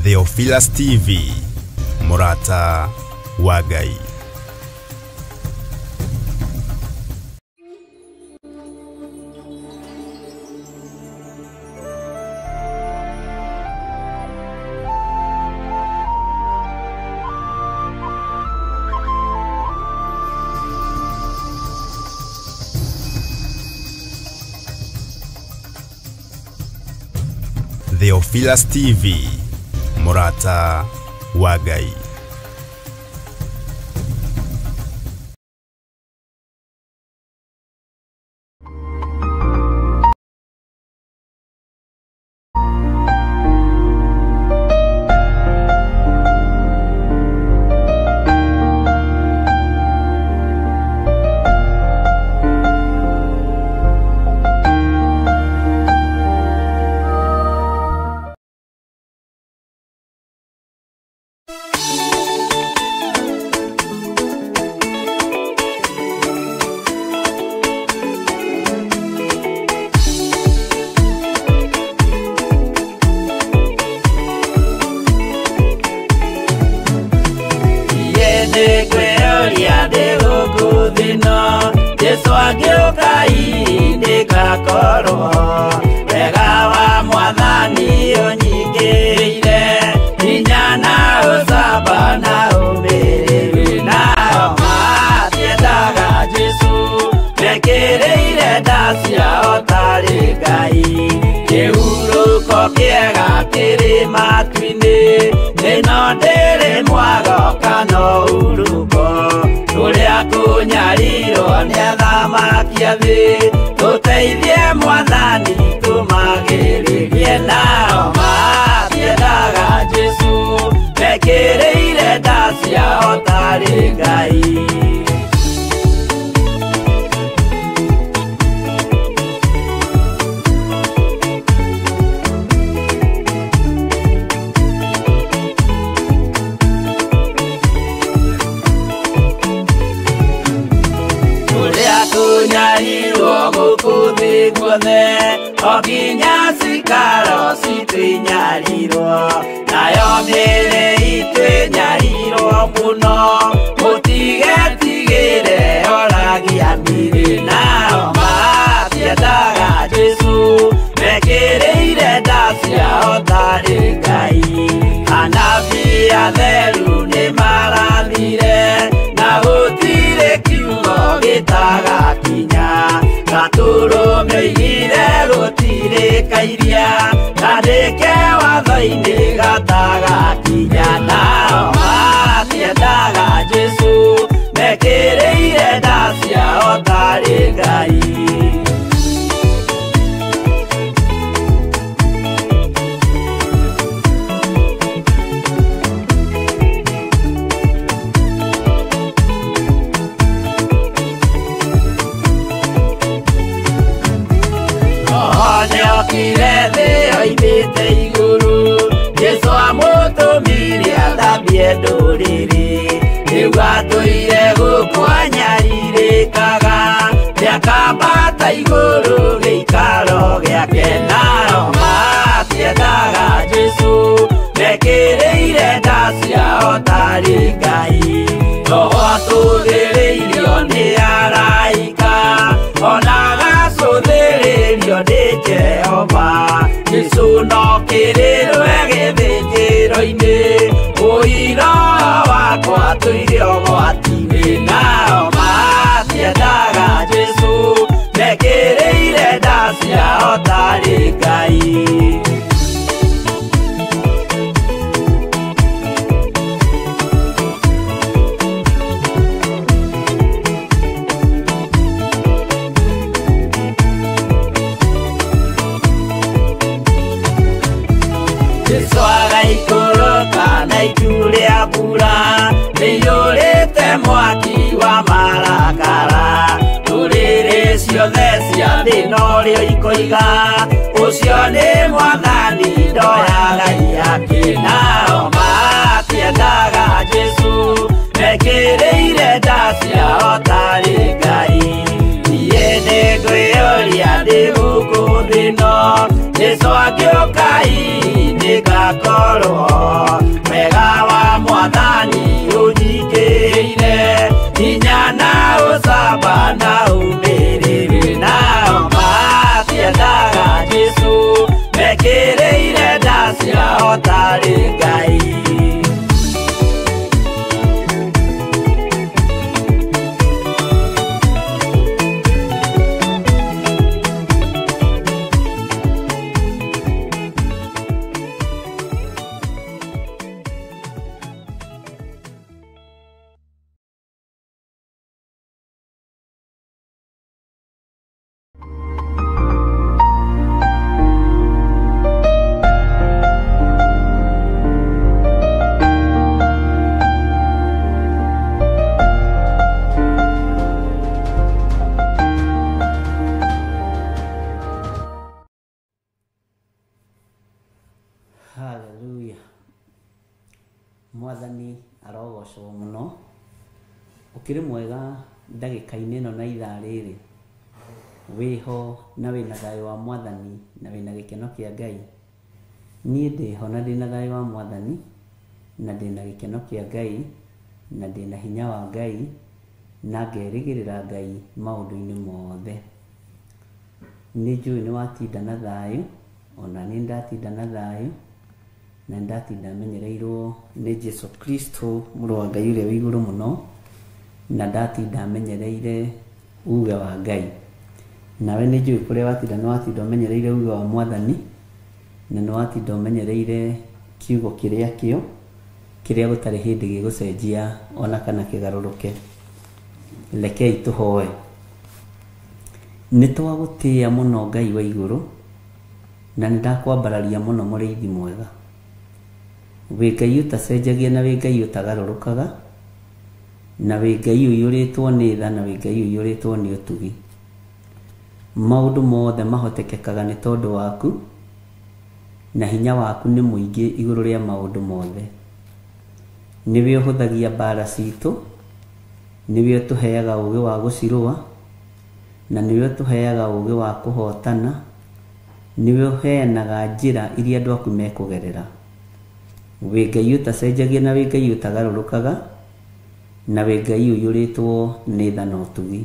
Theophilus TV, Mũrata wa Ngai. Theophilus TV, Mũrata wa Ngai. Jesu agĩũka ndĩgakorwo wega wa mwathani ũnyingĩrĩire hinya na ũcamba na ũmĩrĩru nao matiendaga Jesu mekĩrĩire nda ciao tarĩ Ngai kĩhurũko kĩega kĩrĩ matu-inĩ ĩno ndĩrĩ mwago kana ũhurũko tũrĩa kũnyarirwo nĩ athamaki a thĩ tũteithie mwathani tũmagĩrĩrie nao matiendaga Jesu mekĩrĩire nda ciao tarĩ Ngai. Kunyarirwo gũkũ thĩ guothe o nginya cikaro citũ inyarirwo nayo mĩĩrĩ itũ ĩnyarirwo mũno mũtigetigĩre oragia mĩĩrĩ nao matiendaga Jesu mekĩrĩire nda ciao tarĩ Ngai anabii atheru nĩmarathire na gũtirĩ kiugo gĩtagakinya gatũrũme oigire gũtirĩ kairia kandĩke watho-inĩ gatagakinya nao matiendaga Jesu mekĩrĩire nda ciao tarĩ Ngai. Nĩokire thĩ oimĩte igũrũ Jesu amũtũmire athambie ndũrĩrĩ rĩu atũire gũkũ anyarirĩkaga nĩakambata igũrũ gĩikaro gĩake nao matiendaga Jesu mekĩrĩire nda ciao tarĩ Ngai roho atũthĩrĩirio nĩ araika ona agacũthĩrĩrio nĩ Jehova Jesu no kĩrĩrwe gĩthĩnjĩro-inĩ ũira wakwa tũire ũgwati-inĩ nao matiendaga Jesu mekĩrĩire nda ciao tarĩ Ngai. Jesu agaikũrũka na itu rĩa mbura rĩiyũrĩte mwaki wa marakara ndũrĩrĩ ciothe cia thĩ norĩo ikoiga ũcio nĩ mwathani ndoyaga ihaki nao matiendaga Jesu mekĩrĩire nda ciao tarĩ Ngai niĩ nĩngwĩyũria ndĩ gũkũ thĩ ĩno Jesu agĩũka ndĩgakorwo Mwathani arogocwo mũno. Ũkĩrĩ mwega ndagĩka-inĩ ĩno na ithaa rĩrĩ, wĩho na wĩna thayũ wa Mwathani na wĩna gĩkeno kĩa Ngai. Niĩ ndĩho na ndĩna thayũ wa Mwathani na ndĩna gĩkeno kĩa Ngai na ndĩna hinya wa Ngai na ngerĩgĩrĩra Ngai maũndũ-inĩ mothe. Nĩ njũĩ nĩ watinda na thayũ, ona niĩ nĩndatinda na thayũ, na nĩndatinda menyereirwo nĩ Jesu Kristo mũrũ wa Ngai ũrĩa wĩ igũrũ mũno, na ndatinda menyereire uge wa Ngai. Nawe nĩ njũĩ kũrĩa watinda nĩ watinda ũmenyereire uge wa Mwathani, na nĩ watinda ũmenyereire kiugo kĩrĩa kĩo, kĩrĩa gũtarĩ hĩndĩ gĩgũcenjia ona kana kĩgarũrũke. Rekei tũhoe. Nĩ twagũtĩĩa mũno Ngai wa igũrũ, na nĩ ndakwambararia mũno mũrĩithi mwega. Wĩ Ngai ũtacenjagia na wĩ Ngai ũtagarũrũkaga, na wĩ Ngai ũiyũrĩtwo nĩ tha na wĩ Ngai ũiyũrĩtwo nĩ ũtugi. Maũndũ mothe mahotekekaga nĩ tondũ waku, na hinya waku nĩ mũingĩ igũrũ rĩa maũndũ mothe. Nĩwe ũhũthagia mbara citũ, nĩwe ũtũheaga ũgĩ wa gũcirũa, na nĩwe ũtũheaga ũgĩ wa kũhotana, nĩwe ũheanaga njĩra iria andũ aku mekũgerera. Wĩ Ngai ũtacenjagia na wĩ Ngai ũtagarũrũkaga, na wĩ Ngai ũiyũrĩtwo nĩ tha na ũtugi.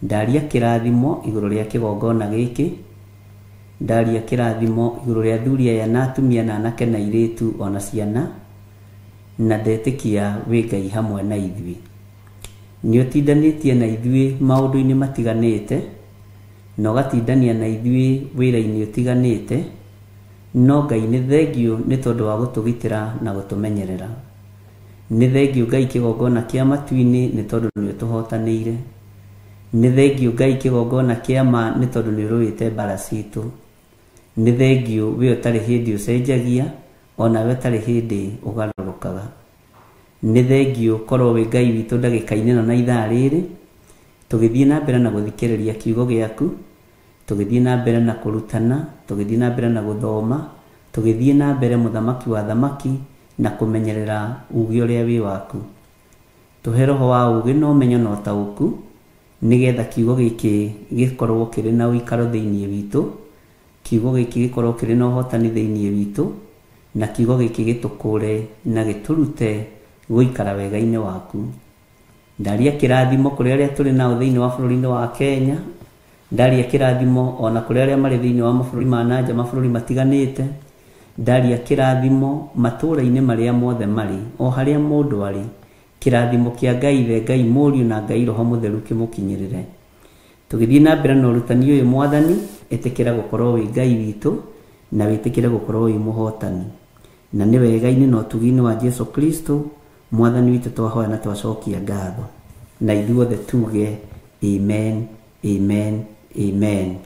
Ndaria kĩrathimo igũrũ rĩa kĩgongona gĩkĩ, ndaria kĩrathimo igũrũ rĩa athuri aya na atumia na anake na airĩtu ona ciana, na ndetĩkia wĩ Ngai hamwe na ithuĩ. Nĩ ũtindanĩtie na ithuĩ maũndũ-inĩ matiganĩte, na ũgatindania na ithuĩ wĩra-inĩ ũtiganĩte, no Ngai nĩ thengiũ nĩ tondũ wa gũtũgitĩra na gũtũmenyerera. Nĩ thengiũ Ngai kĩgongona kĩa matu-inĩ nĩ tondũ nĩ ũtũhotanĩire. Nĩ thengiũ Ngai kĩgongona kĩa ma nĩ tondũ nĩ ũrũĩte mbara citũ. Nĩ thengiũ we ũtarĩ hĩndĩ ũcenjagia, ona we ũtarĩ hĩndĩ ũgarũrũkaga. Nĩ thengiũ korwo wĩ Ngai witũ ndagĩka-inĩ ĩno na ithaa rĩrĩ, tũgĩthiĩ na mbere na gũthikĩrĩria kiugo gĩaku, tũgĩthiĩ na mbere na kũrutana, tũgĩthiĩ na mbere na gũthoma, tũgĩthiĩ na mbere mũthamaki wa thamaki na kũmenyerera ũgĩ ũrĩa wĩ waku. Tũhe roho wa ũgĩ na ũmenyo na ũtaũku, nĩgetha kiugo gĩkĩ gĩkorwo kĩrĩ na ũikaro thĩinĩ witũ, kiugo gĩkĩ gĩkorwo kĩrĩ na ũhotani thĩinĩ witũ, na kiugo gĩkĩ gĩtũkũre na gĩtũrute gũikara wega-inĩ waku. Ndaria kĩrathimo kũrĩ arĩa tũrĩ nao thĩinĩ wa bũrũri-inĩ wa Kenya, ndaria kĩrathimo ona kũrĩ arĩa marĩ thĩinĩ wa mabũrũri ma nanja, mabũrũri matiganĩte, ndaria kĩrathimo matũũra-inĩ marĩa mothe marĩ, o harĩa mũndũ arĩ, kĩrathimo kĩa Ngai Ithe, Ngai Mũriũ na Ngai Roho Mũtheru kĩmũkinyĩrĩre. Tũgĩthiĩ na mbere na ũrutani ũyũ Mwathani, ĩtĩkĩra gũkorwo wĩ Ngai witũ na wĩtĩkĩre gũkorwo wĩ mũhotani. Na nĩ wega-inĩ na ũtugi-inĩ wa Jesu Kristo Mwathani witũ twahoya na twacokia ngatho. Na ithuothe tuge amen, amen, amen.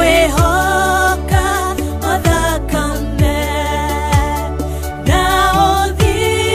Nĩngwĩhoka o thakame na ũthingu.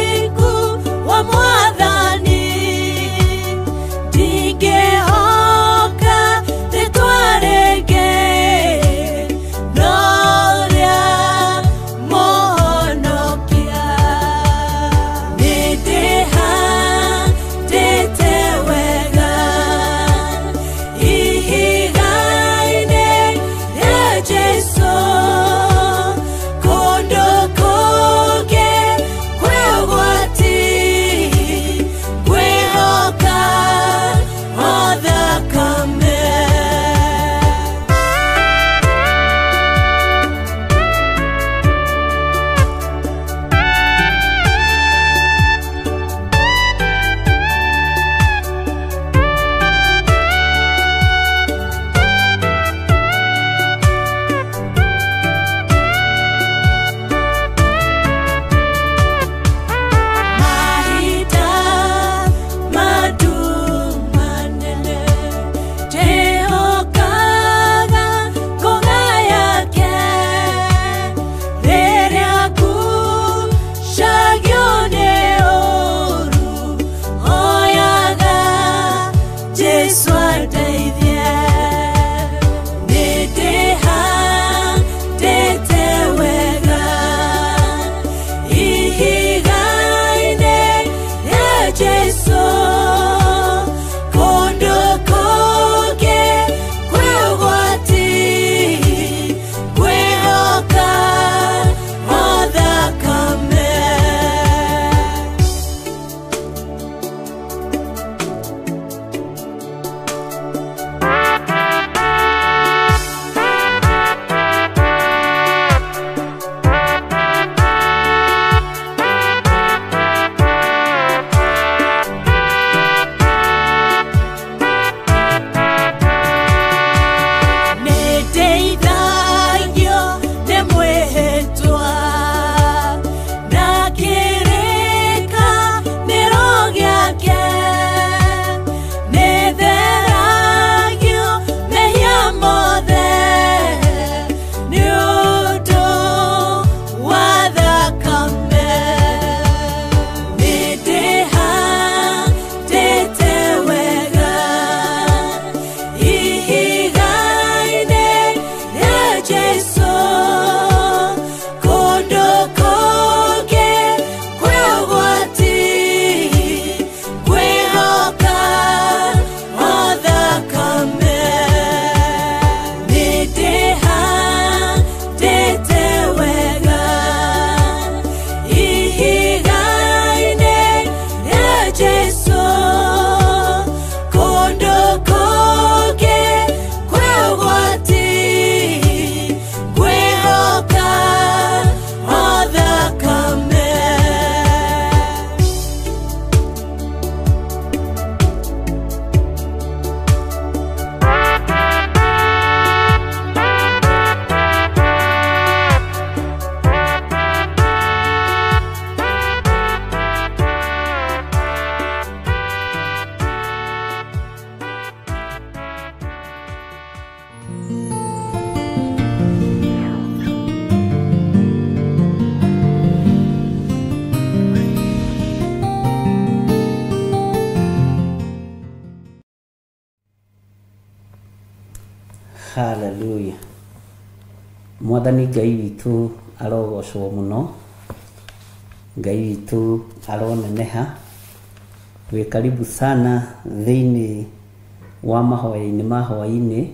Hallelujah. Mwathani Ngai witũ arogocwo mũno, Ngai witũ aroneneha. Wĩ karibu sana thĩinĩ wa mahoya-inĩ ma hwaĩ-inĩ,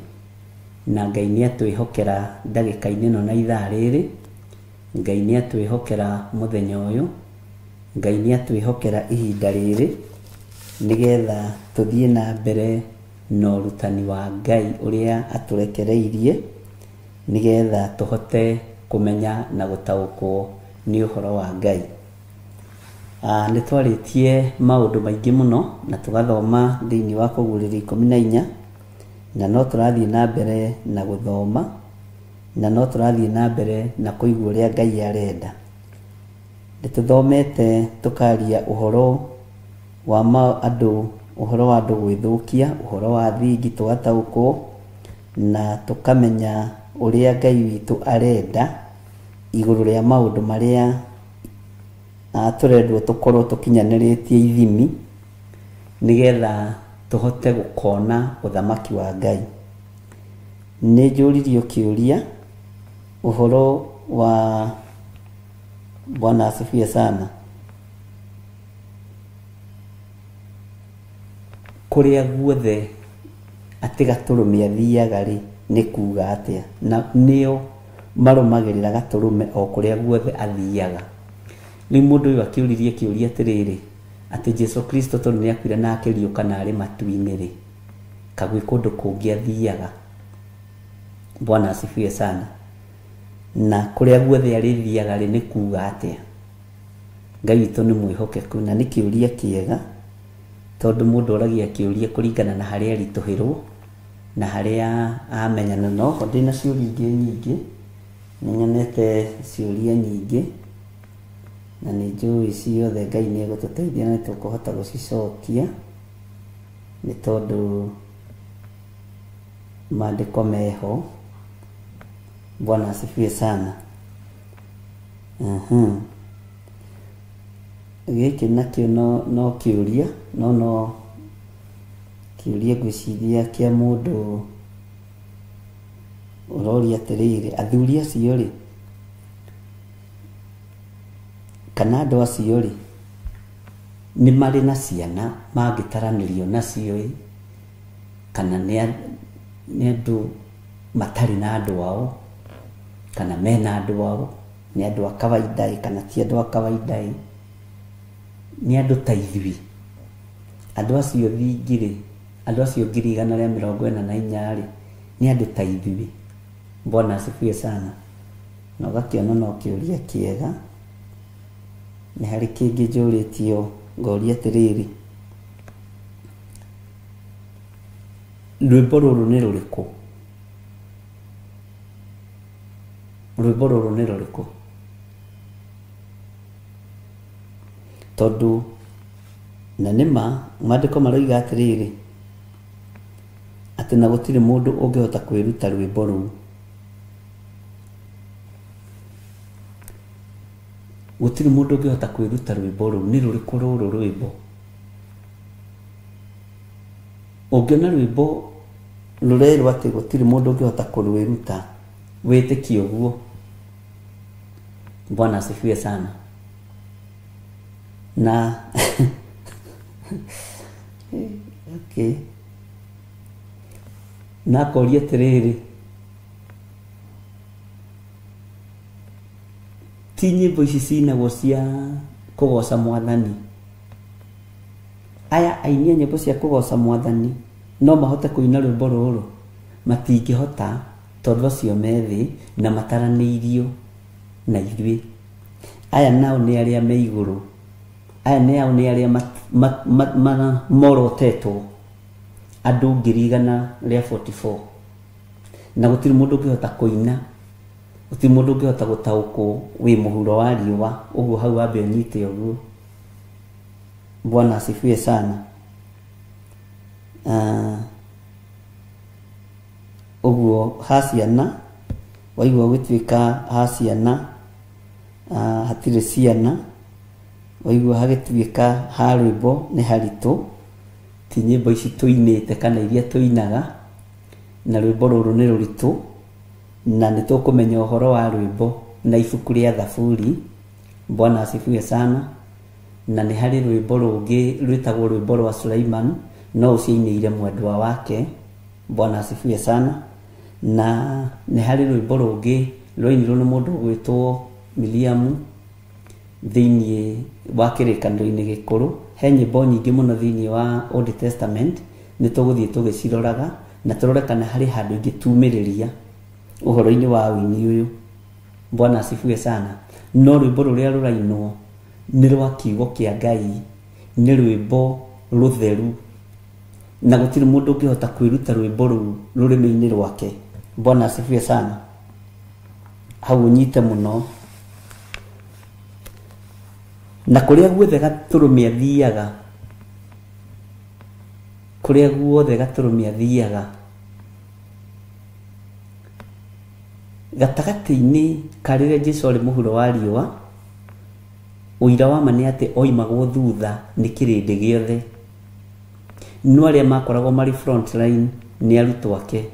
na Ngai nĩ atwĩhokera ndagĩka-inĩ ĩno na ithaa rĩrĩ, Ngai nĩ atwĩhokera mũthenya ũyũ, Ngai nĩ atwĩhokera ihinda rĩrĩ, nĩgetha tũthiĩ na mbere na ũrutani wa Ngai ũrĩa atũrekereirie, nĩgetha tũhote kũmenya na gũtaũkwo nĩ ũhoro wa Ngai. Nĩ twarĩtie maũndũ maingĩ mũno na tũgathoma thĩinĩ wa Kũguũrĩrio 14, na no tũrathiĩ na mbere na gũthoma, na no tũrathiĩ na mbere na kũigua ũrĩa Ngai arenda. Nĩ tũthomete tũkaria ũhoro wa andũ, ũhoro wa andũ gwĩthũkia, ũhoro wa thingi tũgataũkwo, na tũkamenya ũrĩa Ngai witũ arenda igũrũ rĩa maũndũ marĩa tũrendwo tũkorwo tũkinyanĩrĩtie ithimi, nĩgetha tũhote gũkona ũthamaki wa Ngai. Nĩ njũririo kĩũria ũhoro wa Bwana asifiwe sana, kũrĩa guothe atĩ gatũrũme athiaga rĩ, nĩ kuga atĩa? Na nĩo marũmagĩrĩra gatũrũme o kũrĩa guothe athiaga. Rĩu mũndũ ũyũ akĩũririe kĩũria atĩrĩrĩ, atĩ Jesu Kristo tondũ nĩ akuire na akĩriũka na arĩ matu-inĩ rĩ, kagwĩ kũndũ kũngĩ athiaga. Bwana asifiwe sana. Na kũrĩa guothe arĩthiaga rĩ, nĩ kuga atĩa? Ngai witũ nĩ mwĩhokeku, na nĩ kĩũria kĩega, tondũ mũndũ oragia kĩũria kũringana na harĩa aritũhĩrwo na harĩa amenyana. No ho ndĩna ciũria ingĩ nyingĩ, nĩ nyonete ciũria nyingĩ na nĩ njũĩ ciothe Ngai nĩ egũtũteithia na nĩ tũkũhota gũcicokia, nĩ tondũ maandĩko meho. Bwana asifiwe sana. Gĩkĩ nakĩo no kĩũria, no kĩũria ngwĩciria kĩa mũndũ ũroria atĩrĩrĩ, athuri acio rĩ, kana andũ acio rĩ, nĩ marĩ na ciana mangĩtaranĩrio nacio ĩ, kana nĩ andũ matarĩ na andũ ao, kana mena andũ ao, nĩ andũ a kawaida ĩ, kana ti andũ a kawaida ĩ, nĩ andũ ta ithuĩ. Andũ acio thingi rĩ, andũ acio 144,000 rĩ, nĩ andũ ta ithuĩ. Bwana asifiwe sana. Na ũgakĩona no kĩũria kĩega. Nĩ harĩ kĩngĩ njũrĩtio ngoria atĩrĩrĩ, rwĩmbo rũrũ nĩ rũrĩkũ? Rwĩmbo rũrũ nĩ rũrĩkũ? Tondũ na nĩma maandĩko maroiga atĩrĩrĩ, atĩ na gũtirĩ mũndũ ũngĩhota kwĩruta rwĩmbo rũu. Gũtirĩ mũndũ ũngĩhota kwĩruta rwĩmbo rũu. Nĩ rũrĩkũ rũrũ rwĩmbo? Ũngĩona rwĩmbo rũrerwo atĩ gũtirĩ mũndũ ũngĩhota kũrwĩruta, wĩtĩkie ũguo. Bwana asifiwe sana. Na okay, na akoria atĩrĩrĩ, ti nyĩmbo ici cinagwo cia kũgoca mwathani? Aya aini a nyĩmbo cia kũgoca mwathani no mahote kũina rwĩmbo rũrũ? Matingĩhota, tondũ acio me thĩ na mataranĩirio na ithuĩ. Aya nao nĩ arĩa me igũrũ, aya nao nĩ arĩa morotetwo, andũ 144,000, na gũtirĩ mũndũ ũngĩhota kũina, gũtirĩ mũndũ ũngĩhota gũtaũkwo wĩ mũhuro wa riũa. Ũguo hau wambe ũnyite ũguo. Bwana asifiwe sana. Ũguo ha ciana, waigua gũtuĩka ha ciana, hatirĩ ciana, waigua hagĩtuĩka ha rwĩmbo nĩ haritũ, ti nyĩmbo ici tũinĩte kana iria tũinaga, Na rwĩmbo rũrũ nĩ rũritũ, na nĩ tũkũmenya ũhoro wa rwĩmbo na ibuku rĩa Thaburi. Bwana asifiwe sana. Na nĩ harĩ rwĩmbo rũngĩ rwĩtagwo rwĩmbo rwa Suleiman, no ũciinĩire mwendwa wake. Bwana asifiwe sana. Na nĩ harĩ rwĩmbo rũngĩ rwainirwo nĩ mũndũ ũgwĩtwo Miriamu thĩinĩ wa kĩrĩkanĩro-inĩ gĩkũrũ. He nyĩmbo nyingĩ mũno thĩinĩ wa Old Testament, nĩ tũgũthiĩ tũgĩciroraga na tũrore kana harĩ handũ ingĩtumĩrĩria ũhoro-inĩ wa ũini ũyũ. Bwana asifiwe sana. No rwĩmbo rũrĩa rũrainwo nĩ rwa kiugo kĩa Ngai, nĩ rwĩmbo rũtheru, na gũtirĩ mũndũ ũngĩhota kwĩruta rwĩmbo rũu rũrĩmĩ-inĩ rwake. Bwana asifiwe sana. Hau ũnyite mũno. Na kũrĩa guothe gatũrũme athiaga, kũrĩa guothe gatũrũme athiaga, gatagatĩ-inĩ ka rĩrĩa Jesũ arĩ mũhuro wa riũa, ũira wa ma nĩ atĩ oimagwo thutha nĩ kĩrĩndĩ gĩothe. No arĩa makoragwo marĩ front line nĩ arutwo ake.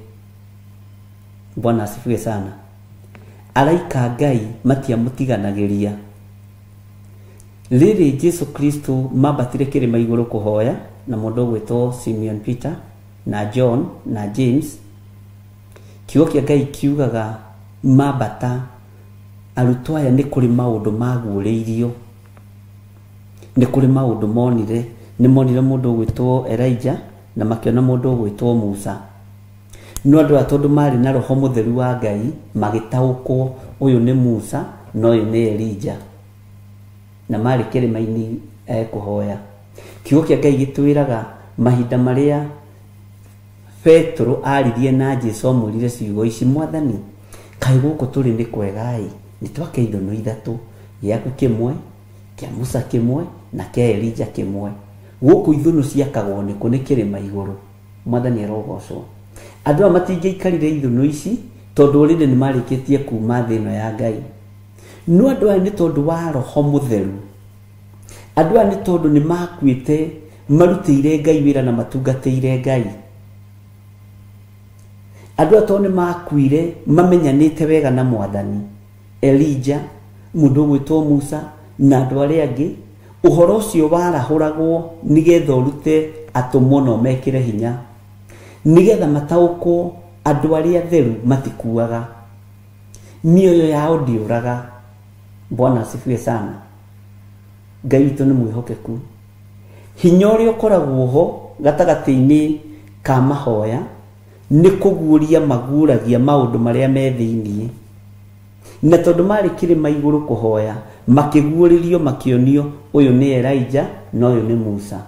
Bwana asifiwe sana. Araika Ngai matiamũtiganagĩria. Rĩrĩ Jesũ Kristo mambatire kĩrĩma igũrũ kũhoya na mũndũ ũgwĩtwo Simeon Peter na John na James, kiugo kĩa Ngai kiugaga mambata arutwo aya nĩ kũrĩ maũndũ maguũrĩirio, nĩ kũrĩ maũndũ monire. Nĩ monire mũndũ ũgwĩtwo Elijah na makĩona mũndũ ũgwĩtwo Musa. No andũ aya tondũ marĩ na roho mũtheru wa Ngai magĩtaũkwo ũyũ nĩ Musa na ũyũ nĩ Elijah, na marĩ kĩrĩma-inĩ kũhoya. Kiugo kĩa Ngai gĩtwĩraga mahinda marĩa Petro aririe na Jesũ amwĩrire ciugo ici, Mwathani, kaĩ gũkũ tũrĩ nĩ kwega-ĩ, nĩ twake ithũnũ ithatũ, gĩaku kĩmwe, kĩa Musa kĩmwe na kĩa Elijah kĩmwe. Gũkũ ithũnũ ciakagwo nĩkũ? Nĩ kĩrĩma igũrũ. Mwathani arogocwo. Andũ aya matingĩaikarire ithũnũ ici tondũ already nĩ marĩkĩtie kuma thĩ ĩno ya Ngai. No andũ aya nĩ tondũ wa roho mũtheru, andũ aya nĩ tondũ nĩ makuĩte, marutĩire Ngai wĩra na matungatĩire Ngai. Andũ aya tondũ nĩ makuire mamenyanĩte wega na Mwathani, Elijah, mũndũ ũgwĩtwo Musa na andũ arĩa angĩ, ũhoro ũcio warahũragwo nĩgetha ũrute atũmwo na ũmekĩre hinya, nĩgetha mataũkwo andũ arĩa atheru matikuaga, mĩoyo yao ndĩũraga. Bwana asifiwe sana. Ngai witũ nĩ mwĩhokeku. Hinya ũrĩa ũkoragwo ho gatagatĩ-inĩ ka mahoya nĩ kũguũria maguũragia maũndũ marĩa me thĩinĩ. Na tondũ marĩ kĩrĩma igũrũ kũhoya, makĩguũrĩrio makĩonio ũyũ nĩ Elijah na ũyũ nĩ Musa.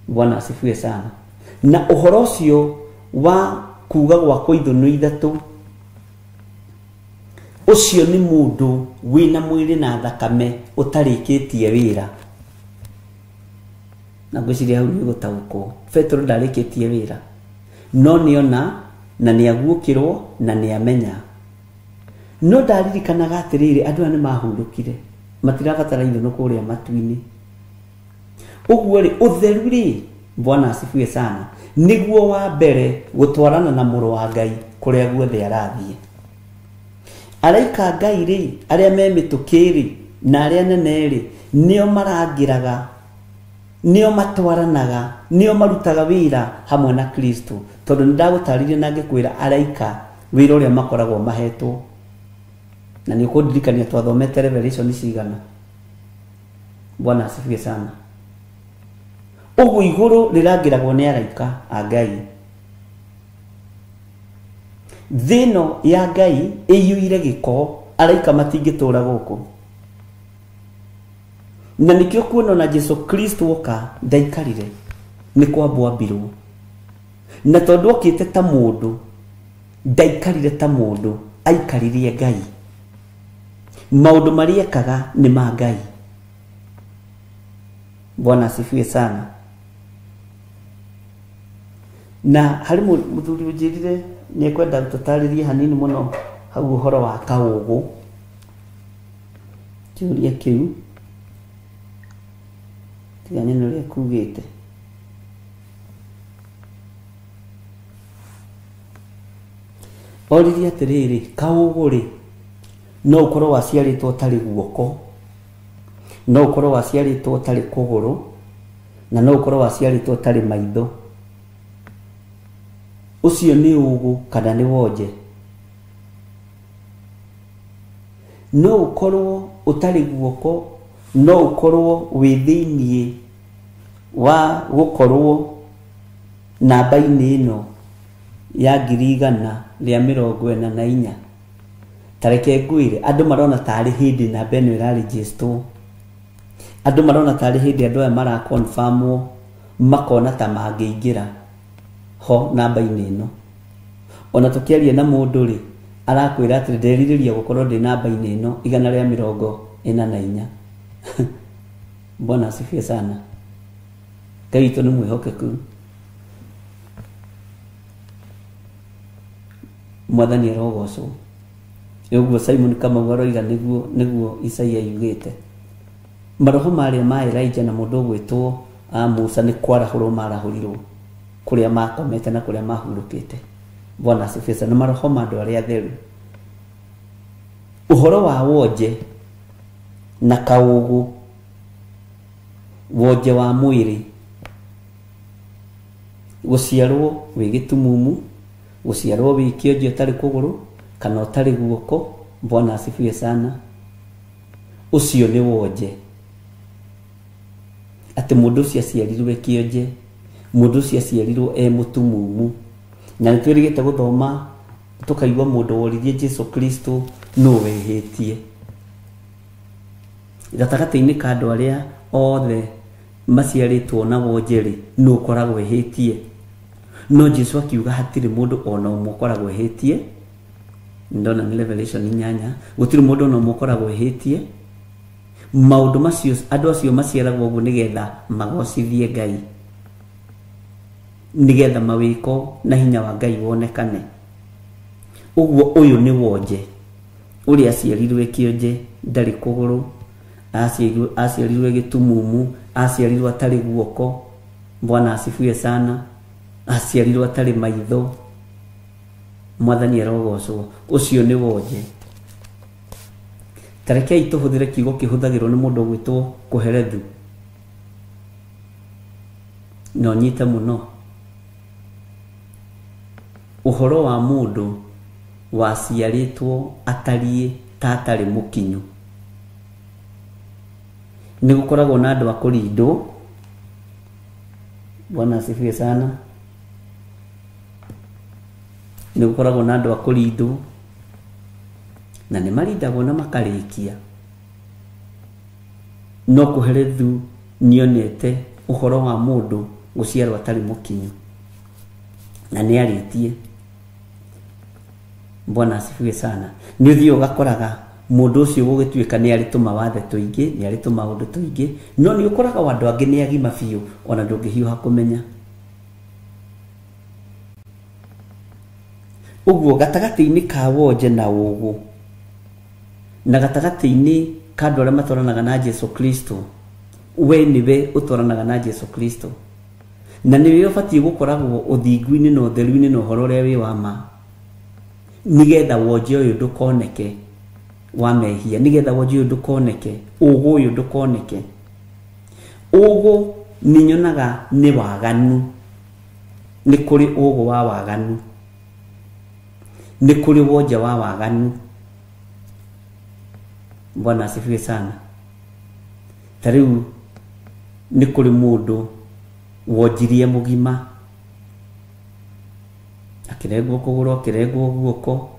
Bwana asifiwe sana. Na ũhoro ũcio wa kuga gwakwo ithũnũ ithatũ, ũcio nĩ mũndũ wĩna mwĩrĩ na thakame ũtarĩkĩtie wĩra. Na ngwĩciria hau nĩ ũgũtaũkwo. Petero ndarĩkĩtie wĩra, no nĩona na nĩaguũkĩrwo na nĩamenya. No ndaririkanaga atĩrĩrĩ, andũ aya nĩ mahurũkire, matirabatara ithũnũ kũrĩa matu-inĩ. Ũguo rĩ, ũtheru rĩ, Bwana asifiwe sana, nĩguo wa mbere gũtwarana na mũrũ wa Ngai kũrĩa guothe arathiĩ. Araika Ngai rĩ, arĩa me mĩtũkĩ rĩ na arĩa nene rĩ, nĩo marangĩraga, nĩo matwaranaga, nĩo marutaga wĩra hamwe na Kristo. Tondũ nĩ ndagũtarĩria na ngĩkwĩra araika wĩra ũrĩa makoragwo mahetwo. Na nĩ ũkũndirikania twathomete Revelation cigana. Bwana asifiwe sana. Ũguo igũrũ rĩrangĩragwo nĩ araika a Ngai. Thĩ ĩno ya Ngai ĩiyũire gĩko, araika matingĩtũra gũkũ. Na nĩkĩo kuona na Jesũ Kristo oka ndaikarire, nĩ kwambwo ambirwo. Na tondũ okĩte ta mũndũ, ndaikarire ta mũndũ, aikaririe Ngai. Maũndũ marĩa ekaga nĩ ma Ngai. Bwana asifiwe sana. Na harĩ mũthuri ũnjĩrire nĩ ekwenda tũtarĩrie hanini mũno hau ũhoro wa kaũgũ. Kĩũria kĩu tiga nyone ũrĩa kugĩte. Oririe atĩrĩrĩ, kaũgũ rĩ, no ũkorwo waciarĩtwo ũtarĩ guoko, no ũkorwo waciarĩtwo ũtarĩ kũgũrũ, na no ũkorwo waciarĩtwo ũtarĩ maitho. Ũcio nĩ ũgũ kana nĩ wonje? No ũkorwo ũtarĩ guoko, no ũkorwo wĩ thĩiniĩ wa gũkorwo namba-inĩ ĩno ya 144. Tareke ngwĩre, andũ marona tarĩ hĩndĩ namba ĩno ĩrarĩnjĩstwo, andũ marona tarĩ hĩndĩ andũ aya marakonfamwo, makona ta mangĩingĩra ho namba-inĩ ĩno. Ona tũkĩaria na mũndũ rĩ, arakwĩra atĩ nderirĩria gũkorwo ndĩ namba-inĩ ĩno 144. Bwana asifiwe sana. Ngai witũ nĩ mwĩhokeku. Mwathani arogocwo. Ũguo Simon Kamau aroiga nĩguo Isaia yugĩte. Maroho marĩa ma Elijah na mũndũ ũgwĩtwo Musa nĩ kwarahũrwo marahũrirwo kũrĩa makomete na kũrĩa mahurũkĩte. Bwana asifiwe sana. Maroho ma andũ arĩa atheru. Ũhoro wa wonje na kaũgũ, wonje wa mwĩrĩ, gũciarwo wĩ gĩtumumu, gũciarwo wĩ kĩonje ũtarĩ kũgũrũ kana ũtarĩ guoko. Bwana asifiwe sana. Ũcio nĩ wonje, atĩ mũndũ ũcio aciarirwo e kĩonje, mũndũ ũcio aciarirwo e mũtumumu. Na nĩ twĩrĩgĩte gũthoma tũkaigua mũndũ woririe Jesu Kristo nũ wehĩtie. Gatagatĩ-inĩ ka andũ arĩa othe maciarĩtwo na wonje rĩ, nũ ũkoragwo ehĩtie? No Jesu akiuga hatirĩ mũndũ ona ũmwe ũkoragwo ehĩtie. Ndona nĩ Revelation 8, gũtirĩ mũndũ ona ũmwe ũkoragwo ehĩtie. Maũndũ macio andũ acio maciaragwo ũguo nĩgetha magocithie Ngai, nĩgetha mawĩko na hinya wa Ngai wonekane. Ũguo ũyũ nĩ wonje, ũrĩa aciarirwo e kĩonje, ndarĩ kũgũrũ, aciarirwo gĩtumumu, aciarirwo atarĩ guoko. Bwana asifiwe sana. Aciarirwo atarĩ maitho. Mwathani arogocwo. Ũcio nĩ wonje. Tarekei tũhũthĩre kiugo kĩhũthagĩrwo nĩ mũndũ ũgwĩtwo Kohelethu, na ũnyite mũno. Ũhoro wa mũndũ waciarĩtwo atariĩ ta atarĩ mũkinyu. Nĩ gũkoragwo na andũ a kũrindwo. Bwana asifiwe sana. Nĩ gũkoragwo na andũ a kũrindwo, na nĩ marindagwo na makarĩkia. No Kohelethu nĩonete ũhoro wa mũndũ gũciarwo atarĩ mũkinyu, na nĩ arĩtie. Bwana asifiwe sana. Nĩ ũthiĩ ũgakoraga mũndũ ũcio gũgĩtuĩka nĩ arĩ tũmawathe tũingĩ, nĩ arĩ tũmaũndũ tũingĩ, no nĩ ũkoraga andũ angĩ nĩ agima biũ, ona ndũngĩhiũha kũmenya. Ũguo gatagatĩ-inĩ ka wonje na ũgũ, na gatagatĩ-inĩ ka andũ arĩa matwaranaga na Jesu Kristo, we nĩwe ũtwaranaga na Jesu Kristo, na nĩwe ũbatiĩ gũkoragwo ũthingu-inĩ na ũtheru-inĩ na ũhoro ũrĩa wĩ wa ma, nĩgetha wonje ũyũ ndũkoneke wa mehia, nĩgetha wonje ũyũ ndũkoneke, ũgũ ũyũ ndũkoneke. Ũgũ nĩ nyonaga nĩ waganu. Nĩ kũrĩ ũgũ wa waganu, nĩ kũrĩ wonje wa waganu. Bwana asifiwe sana. Ta rĩu nĩ kũrĩ mũndũ wonjirie mũgima, akĩrengwo kũgũrũ, akĩrengwo guoko,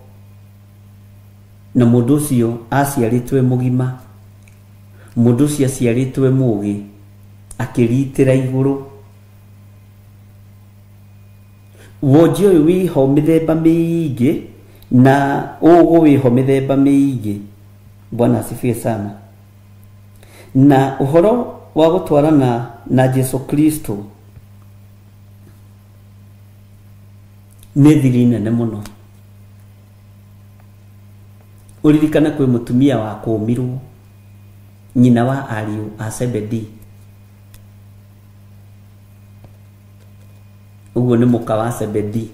na mũndũ ũcio aciarĩtwo e mũgima, mũndũ ũcio aciarĩtwo e mũgĩ, akĩritĩra igũrũ. Wonje ũyũ wĩho mĩthemba mĩingĩ, na ũgũ wĩho mĩthemba mĩingĩ. Bwana asifiwe sana. Na ũhoro wa gũtwarana na Jesu Kristo nĩ thiri nene mũno. Ũririkane kwĩ mũtumia wa kũmirwo, nyina wa ariũ a Zebedi. Ũguo nĩ mũka wa Zebedi.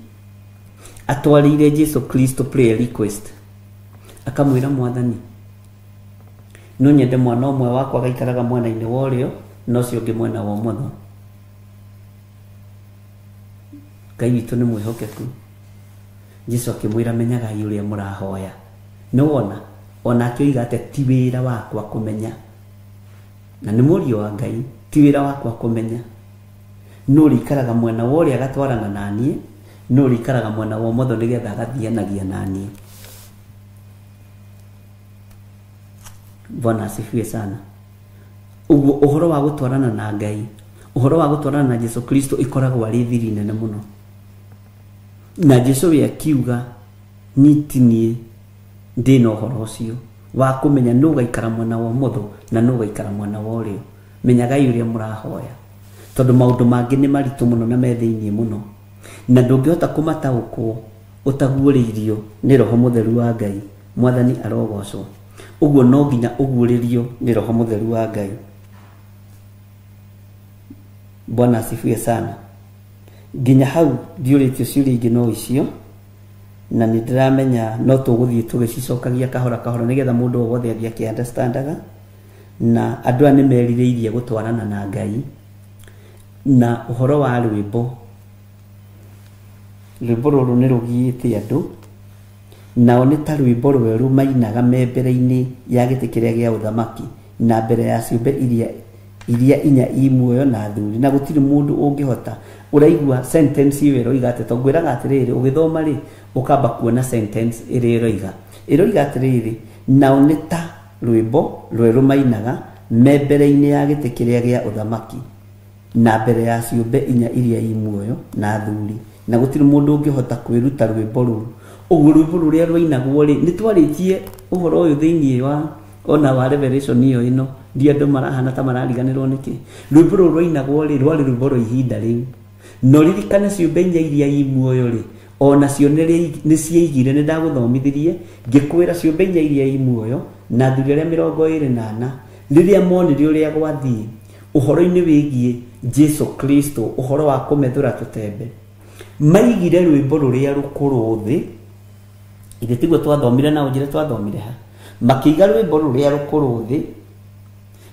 Atwarĩire Jesu Kristo prayer request, akamwĩra Mwathani, no nyende mwana ũmwe wakwa agaikaraga mwena-inĩ wa ũrĩo na ũcio ũngĩ mwena wa ũmotho. Ngai witũ nĩ mwĩhokeku. Jesu akĩmwĩra, menyagai ũrĩa mũrahoya. Nĩ wona onake oiga atĩ ti wĩra wakwa kũmenya, na nĩ mũriũ wa Ngai, ti wĩra wakwa kũmenya nũ ũrĩikaraga mwena wa ũrĩa agatwarana na niĩ, nũ ũrĩikaraga mwena wa ũmotho nĩgetha agathianagia na niĩ. Bwana asifiwe sana. Ũguo ũhoro wa gũtwarana na Ngai, ũhoro wa gũtwarana na Jesu Kristo ĩkoragwo arĩ thiri nene mũno. Na Jesu we akiuga niĩ ti niĩ ndĩna ũhoro ũcio wa kũmenya nũ ũgaikara mwena wa ũmotho na nũ ũgaikara mwena wa ũrĩo. Menyagai ũrĩa mũrahoya, tondũ maũndũ mangĩ nĩ maritũ mũno na me thĩinĩ mũno, na ndũngĩhota kũmataũkwo ũtaguũrĩirio nĩ Roho Mũtheru wa Ngai. Mwathani arogocwo. Ũguo no nginya ũguũrĩrio nĩ Roho Mũtheru wa Ngai. Bwana asifiwe sana. Nginya hau ndiũrĩtio ciũria ingĩ no icio, na nĩ ndĩramenya no tũgũthiĩ tũgĩcicokagia kahora kahora nĩgetha mũndũ o wothe athiĩ akĩ-understandaga. Na andũ aya nĩ merirĩirie gũtwarana na Ngai. Na ũhoro wa rwĩmbo, rwĩmbo rũrũ nĩ rũgiĩte andũ, nao nĩ ta rwĩmbo rwerũ mainaga me mbere-inĩ ya gĩtĩ kĩrĩa gĩa ũthamaki na mbere ya ciũmbe iria inya i muoyo na athuri, na gũtirĩ mũndũ ũngĩhota. Ũraigua sentence ĩyo ĩroiga atĩ, tondũ ngwĩraga atĩrĩrĩ, ũgĩthoma rĩ ũkamba kuona sentence ĩrĩa ĩroiga. Ĩroiga atĩrĩrĩ, nao nĩ ta rwĩmbo rwerũ mainaga me mbere-inĩ ya gĩtĩ kĩrĩa gĩa ũthamaki na mbere ya ciũmbe inya iria i muoyo na athuri, na gũtirĩ mũndũ ũngĩhota kwĩruta rwĩmbo rũu. Ũguo rwĩmbo rũrĩa rwainagwo rĩ, nĩ twarĩtie ũhoro ũyũ thĩinĩ wa ona wa Revelation ĩyo ĩno, ndi andũ marahana ta marariganĩrwo nĩkĩ. Rwĩmbo rũrũ rwainagwo rĩ, rwarĩ rwĩmbo rwa ihinda rĩu. No ririkane ciũmbe inya iria i muoyo rĩ, ona cio nĩ ciaigire, nĩ ndagũthomithirie ngĩkwĩra ciũmbe inya iria i muoyo na athuri arĩa 24 rĩrĩa monire ũrĩa gwathiĩ ũhoro-inĩ wĩgiĩ Jesu Kristo, ũhoro wa kũmethũra tũtembe, maigire rwĩmbo rũrĩa rũkũrũ thĩ. Ithe tiguo twathomire na ũnjĩre twathomire ha. Makĩiga rwĩmbo rũrĩa rũkũrũ thĩ,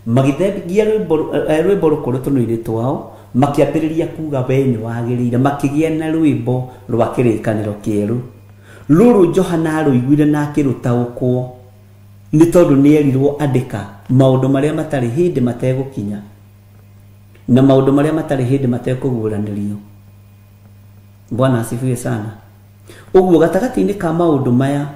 magĩthengia rwĩmbo rũkũrũ tũnua-inĩ twao, makĩambĩrĩria kuga we nĩ wagĩrĩire, makĩgĩa na rwĩmbo rwa kĩrĩkanĩro kĩerũ. Rũrũ Johana arũiguire na akĩrũtaũkwo nĩ tondũ nĩ erirwo andĩka maũndũ marĩa matarĩ hĩndĩ mategũkinya na maũndũ marĩa matarĩ hĩndĩ matekũguũranĩrio. Bwana asifiwe sana. Ũguo gatagatĩ-inĩ ka maũndũ maya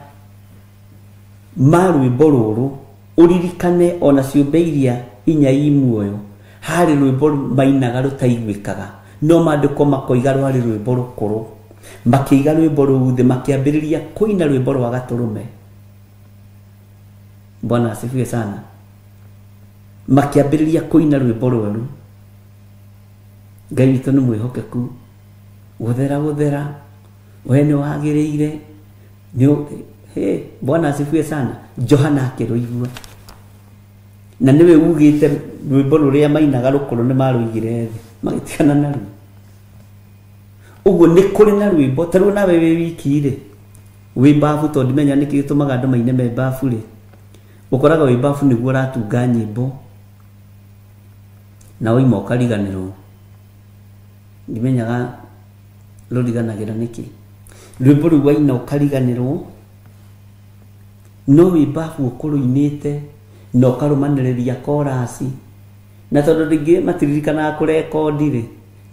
ma rwĩmbo rũrũ, ũririkane ona ciũmbe iria inya i muoyo harĩ rwĩmbo mainaga rũtaiguĩkaga, no maandĩko makoiga rwarĩ rwĩmbo rũkũrũ. Makĩiga rwĩmbo rũu thĩ, makĩambĩrĩria kũina rwĩmbo rwa gatũrũme. Bwana asifiwe sana. Makĩambĩrĩria kũina rwĩmbo rwerũ. Ngai witũ nĩ mwĩhokeku. Gũthera gũthera, we nĩ wagĩrĩire. Bwana asifiwe sana. Johana akĩrũigua, na nĩwe ugĩte rwĩmbo rũrĩa mainaga rũkũrũ nĩ marũigire thĩ, magĩtigana naruo. Ũguo nĩ kũrĩ na rwĩmbo. Ta rĩu nawe wĩ wiki rĩ, wĩ babu, tondũ ndimenya nĩkĩ gĩtũmaga andũ maine me babu rĩ, ũkoraga wĩ babu nĩguo ũratunga nyĩmbo na woima ũkariganĩrwo. Ndimenyaga rũriganagĩra nĩkĩ. Rwĩmbo rũu waina ũkariganĩrwo, no wĩ babu ũkũrũinĩte na ũkarũmanĩrĩria korasi, na tondũ rĩngĩ matiririkanaga kũrekondi rĩ,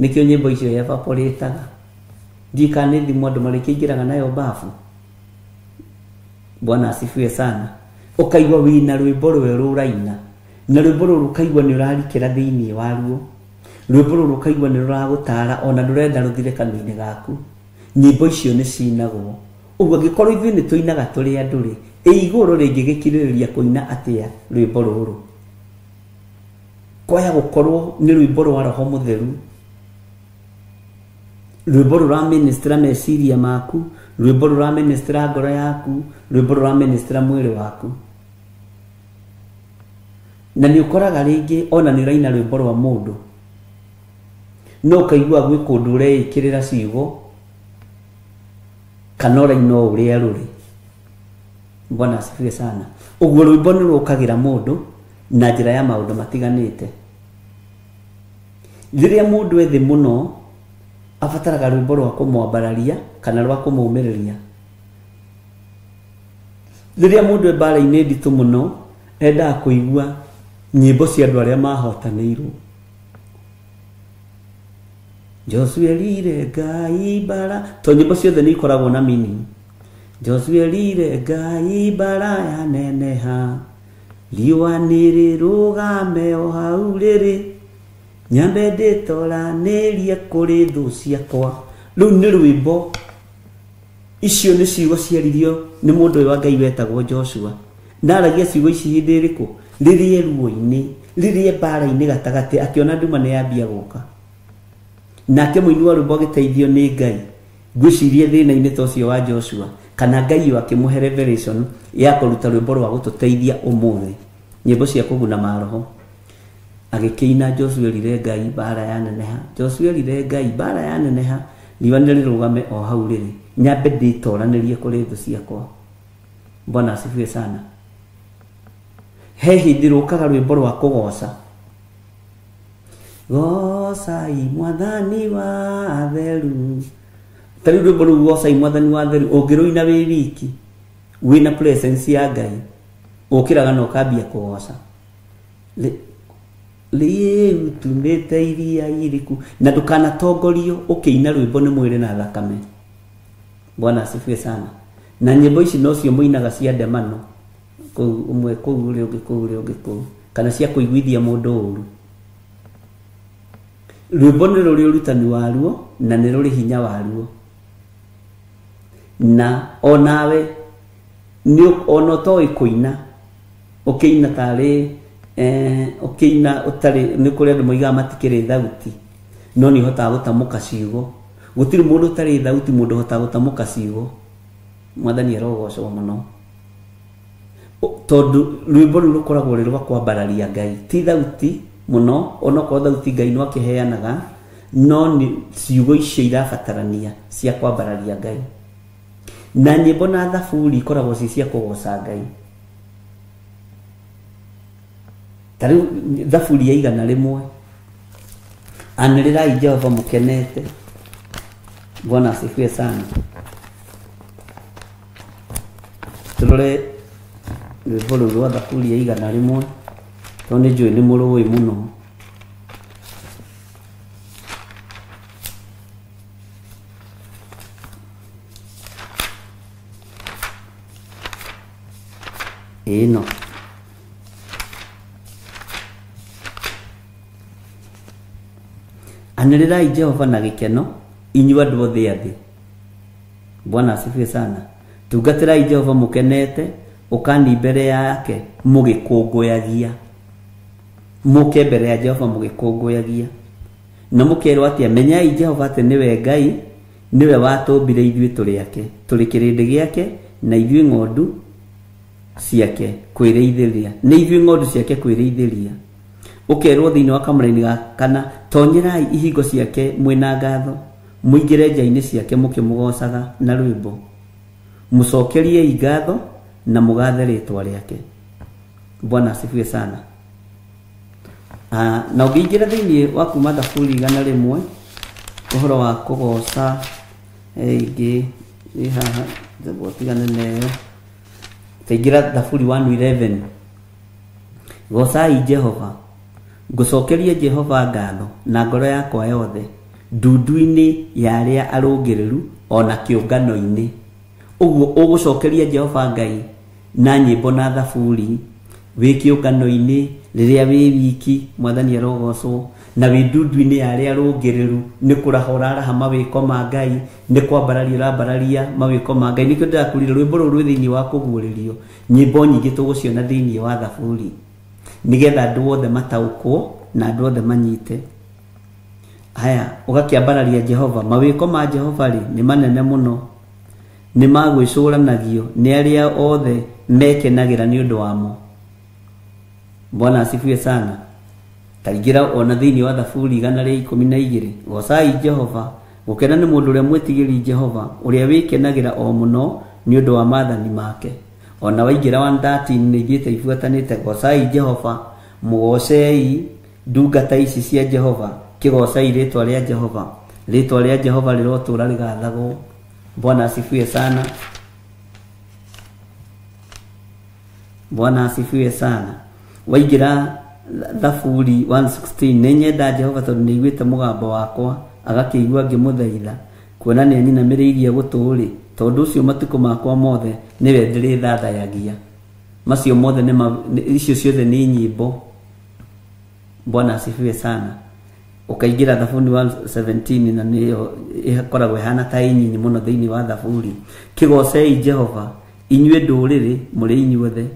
nĩkĩo nyĩmbo icio evaporĩtaga. Ndiũĩ kana nĩ thimũ andũ marĩkĩingĩraga nayo babu. Bwana asifiwe sana. Ũkaigua wĩna rwĩmbo rwerũ ũraina, na rwĩmbo rũrũ ũkaigua nĩ ũrarikĩra thĩinĩ waruo. Rwĩmbo rũrũ ũkaigua nĩ rũragũtara, ona ndũrenda rũthire kanua-inĩ gaku. Nyĩmbo icio nĩ cinagwo. Ũguo angĩkorwo ithuĩ nĩ tũinaga tũrĩ andũ rĩ, ĩ igũrũ rĩngĩgĩkirĩrĩria kũina atĩa rwĩmbo rũrũ? Kwaya gũkorwo nĩ rwĩmbo rwa Roho Mũtheru, rwĩmbo rũraministra meciria maku, rwĩmbo rũraministra ngoro yaku, rwĩmbo rũraministra mwĩrĩ waku. Na nĩ ũkoraga rĩngĩ ona nĩ ũraina rwĩmbo rwa mũndũ, no ũkaigua gwĩ kũndũ ũreĩkĩrĩra ciugo Kana ũraina o ũrĩa rũrĩ. Bwana asifiwe sana. Ũguo rwĩmbo nĩ rũkagĩra mũndũ na njĩra ya maũndũ matiganĩte. Rĩrĩa mũndũ ethĩ mũno abataraga rwĩmbo rwa kũmwambararia kana rwa kũmũmĩrĩria. Rĩrĩa mũndũ e mbara-inĩ nditũ mũno endaga kũigua nyĩmbo cia andũ arĩa mahotanĩirwo. Joshua erire Ngai mbara, to nyĩmbo ciothe nĩ ikoragwo na meaning. Joshua erire Ngai mbara yaneneha, riũa nĩrĩrũgame o hau rĩrĩ, nyambe ndĩtoranĩrie kũrĩ thũ ciakwa. Rũu nĩ rwĩmbo. Icio nĩ ciugo ciaririo nĩ mũndũ ũyũ wa Ngai wetagwo Joshua. Ndaragia ciugo ici hĩndĩ ĩrĩkũ? Rĩrĩa ruo-inĩ, rĩrĩa mbara-inĩ gatagatĩ, akĩona nduma nĩ yambia gũka. Nake mũini wa rwĩmbo agĩteithio nĩ Ngai. Ngwĩciria thĩna-inĩ ta ũcio wa Joshua, kana Ngai ũyũ akĩmũhe revelation ya kũruta rwĩmbo rwa gũtũteithia ũmũthĩ, nyĩmbo cia kũguna maroho. Agĩkĩina Joshua erire Ngai mbara yaneneha, Joshua erire Ngai mbara yaneneha, riũa nĩrĩrũgame o hau rĩrĩ, nyambe ndĩtoranĩrie kũrĩ thũ ciakwa. Bwana asifiwe sana. He hĩndĩ rũkaga rwĩmbo rwa kũgoca. Gocai mwathani wa atheru. Ta rĩu rwĩmbo rũu gocai mwathani wa atheru ũngĩrũina wĩ wiki wĩna presence ya Ngai, ũkĩraga na ũkambia kũgoca. Rĩu tumĩte iria iriku, na ndũkanatongorio ũkĩina rwĩmbo nĩ mwĩrĩ na thakame. Bwana asifiwe sana. Na nyĩmbo ici nocio mũinaga cia ndemano, kũu ũmwe kũu ũrĩa ũngĩ kũu ũrĩa ũngĩ kũu, kana cia kũiguithia mũndũ ũru. Rwĩmbo nĩ rũrĩ ũrutani waruo na nĩ rũrĩ hinya waruo. Na onawe nĩ ona ũtoĩ kũina, ũkĩina tarĩ ũkĩina ũtarĩ, nĩ kũrĩ andũ moigaga matikĩrĩ thauti, no nĩ ũhotaga gũtamũka ciugo. Gũtirĩ mũndũ ũtarĩ thauti, mũndũ ũhotaga gũtamũka ciugo. Mwathani arogocwo mũno. Tondũ rwĩmbo rũu rũkoragwo rwĩ rwa kwambararia Ngai, ti thauti mũno, onokorwo thauti Ngai no akĩheanaga, no nĩ ciugo icio irabatarania cia kwambararia Ngai. Na nyĩmbo na thaburi ikoragwo ci cia kũgoca Ngai. Ta rĩu thaburi ya 101, anĩrĩrai Jehova mũkenete. Bwana asifiwe sana. Tũrore rwĩmbo rũu rwa thaburi ya 101, tondũ nĩ njũĩ nĩ mũrũĩ mũno. Ĩno anĩrĩrai Jehova na gĩkeno, inyuĩ andũ othe a thĩ. Bwana asifiwe sana. Tungatĩrai Jehova mũkenete, ũkani mbere yake mũgĩkũngũyagia. Mũke mbere ya Jehova mũgĩkũngũyagia. Na mũkerwo atĩa? Menyai Jehova atĩ nĩwe Ngai, nĩwe watũmbire ithuĩ tũrĩ ake, tũrĩ kĩrĩndĩ gĩake, na ithuĩ ng'ondu ciake kwĩrĩithĩria. Nĩ ithuĩ ng'ondu ciake kwĩrĩithĩria. Ũkerwo thĩinĩ wa kamũraini ga kana, tonyerai ihingo ciake mwĩna ngatho, mũingĩre nja-inĩ ciake mũkĩmũgocaga na rwĩmbo. Mũcokeriei ngatho na mũgathe rĩtwa rĩake. Bwana asifiwe sana. Na ũngĩingĩra thĩinĩ wa kuma thaburi 101, ũhoro wa kũgoca ĩngĩ ĩ haha, tigane na ĩyo. Taingĩra thaburi 111. Gocai Jehova. Ngũcokeria Jehova ngatho na ngoro yakwa yothe, ndundu-inĩ ya arĩa arũngĩrĩru ona kĩũngano-inĩ. Ũguo ũgũcokeria Jehova Ngai na nyĩmbo na thaburi wĩ kĩũngano-inĩ, rĩrĩa wĩ wiki, mwathani arogocwo, na wĩ ndundu-inĩ ya arĩa arũngĩrĩru, nĩ kũraha ũraraha mawĩko ma Ngai, nĩ kwambararia ũrambararia mawĩko ma Ngai. Nĩkĩo ndĩrakwĩrire rwĩmbo rũrũ rwĩ thĩinĩ wa kũguũrĩrio, nyĩmbo nyingĩ tũgũciona thĩinĩ wa thaburi, nĩgetha andũ othe mataũkwo na andũ othe manyite. Haya, ũgakĩambararia Jehova. Mawĩko ma Jehova rĩ nĩ manene mũno, nĩ magwĩcũranagio nĩ arĩa othe mekenagĩra nĩ ũndũ wamo. Bwana asifiwe sana. Taingĩra ona thĩinĩ wa thaburi 112. Gocai Jehova, Gũkena nĩ mũndũ ũrĩa mwĩtigĩri Jehova, ũrĩa wĩkenagĩra o mũno nĩ ũndũ wa maathani make. Ona waingĩra 113 nĩ ithiĩte ibuatanĩte, gocai Jehova, mũgocei ndungata ici cia Jehova, kĩgocai rĩtwa rĩa Jehova. Rĩtwa rĩa Jehova rĩrotũra rĩgathagwo. Bwana asifiwe sana. Bwana asifiwe sana. Waingĩra Thaburi 116, nĩ nyenda Jehova tondũ nĩ aiguĩte mũgambo wakwa, agakĩigua ngĩmũthaitha, kuona nĩ anyinamĩrĩirie gũtũ-rĩ, tondũ ũcio matukũ makwa mothe nĩwe ndĩrĩthathayagia. Macio mothe nĩ icio ciothe nĩ nyĩmbo. Bwana asifiwe sana. Ũkaingĩra Thaburi 117 na nĩyo ĩkoragwo ĩhana ta ĩ nyinyi mũno thĩinĩ wa Thaburi. Kĩgocei Jehova inyuĩ ndũrĩrĩ mũrĩ inyuothe,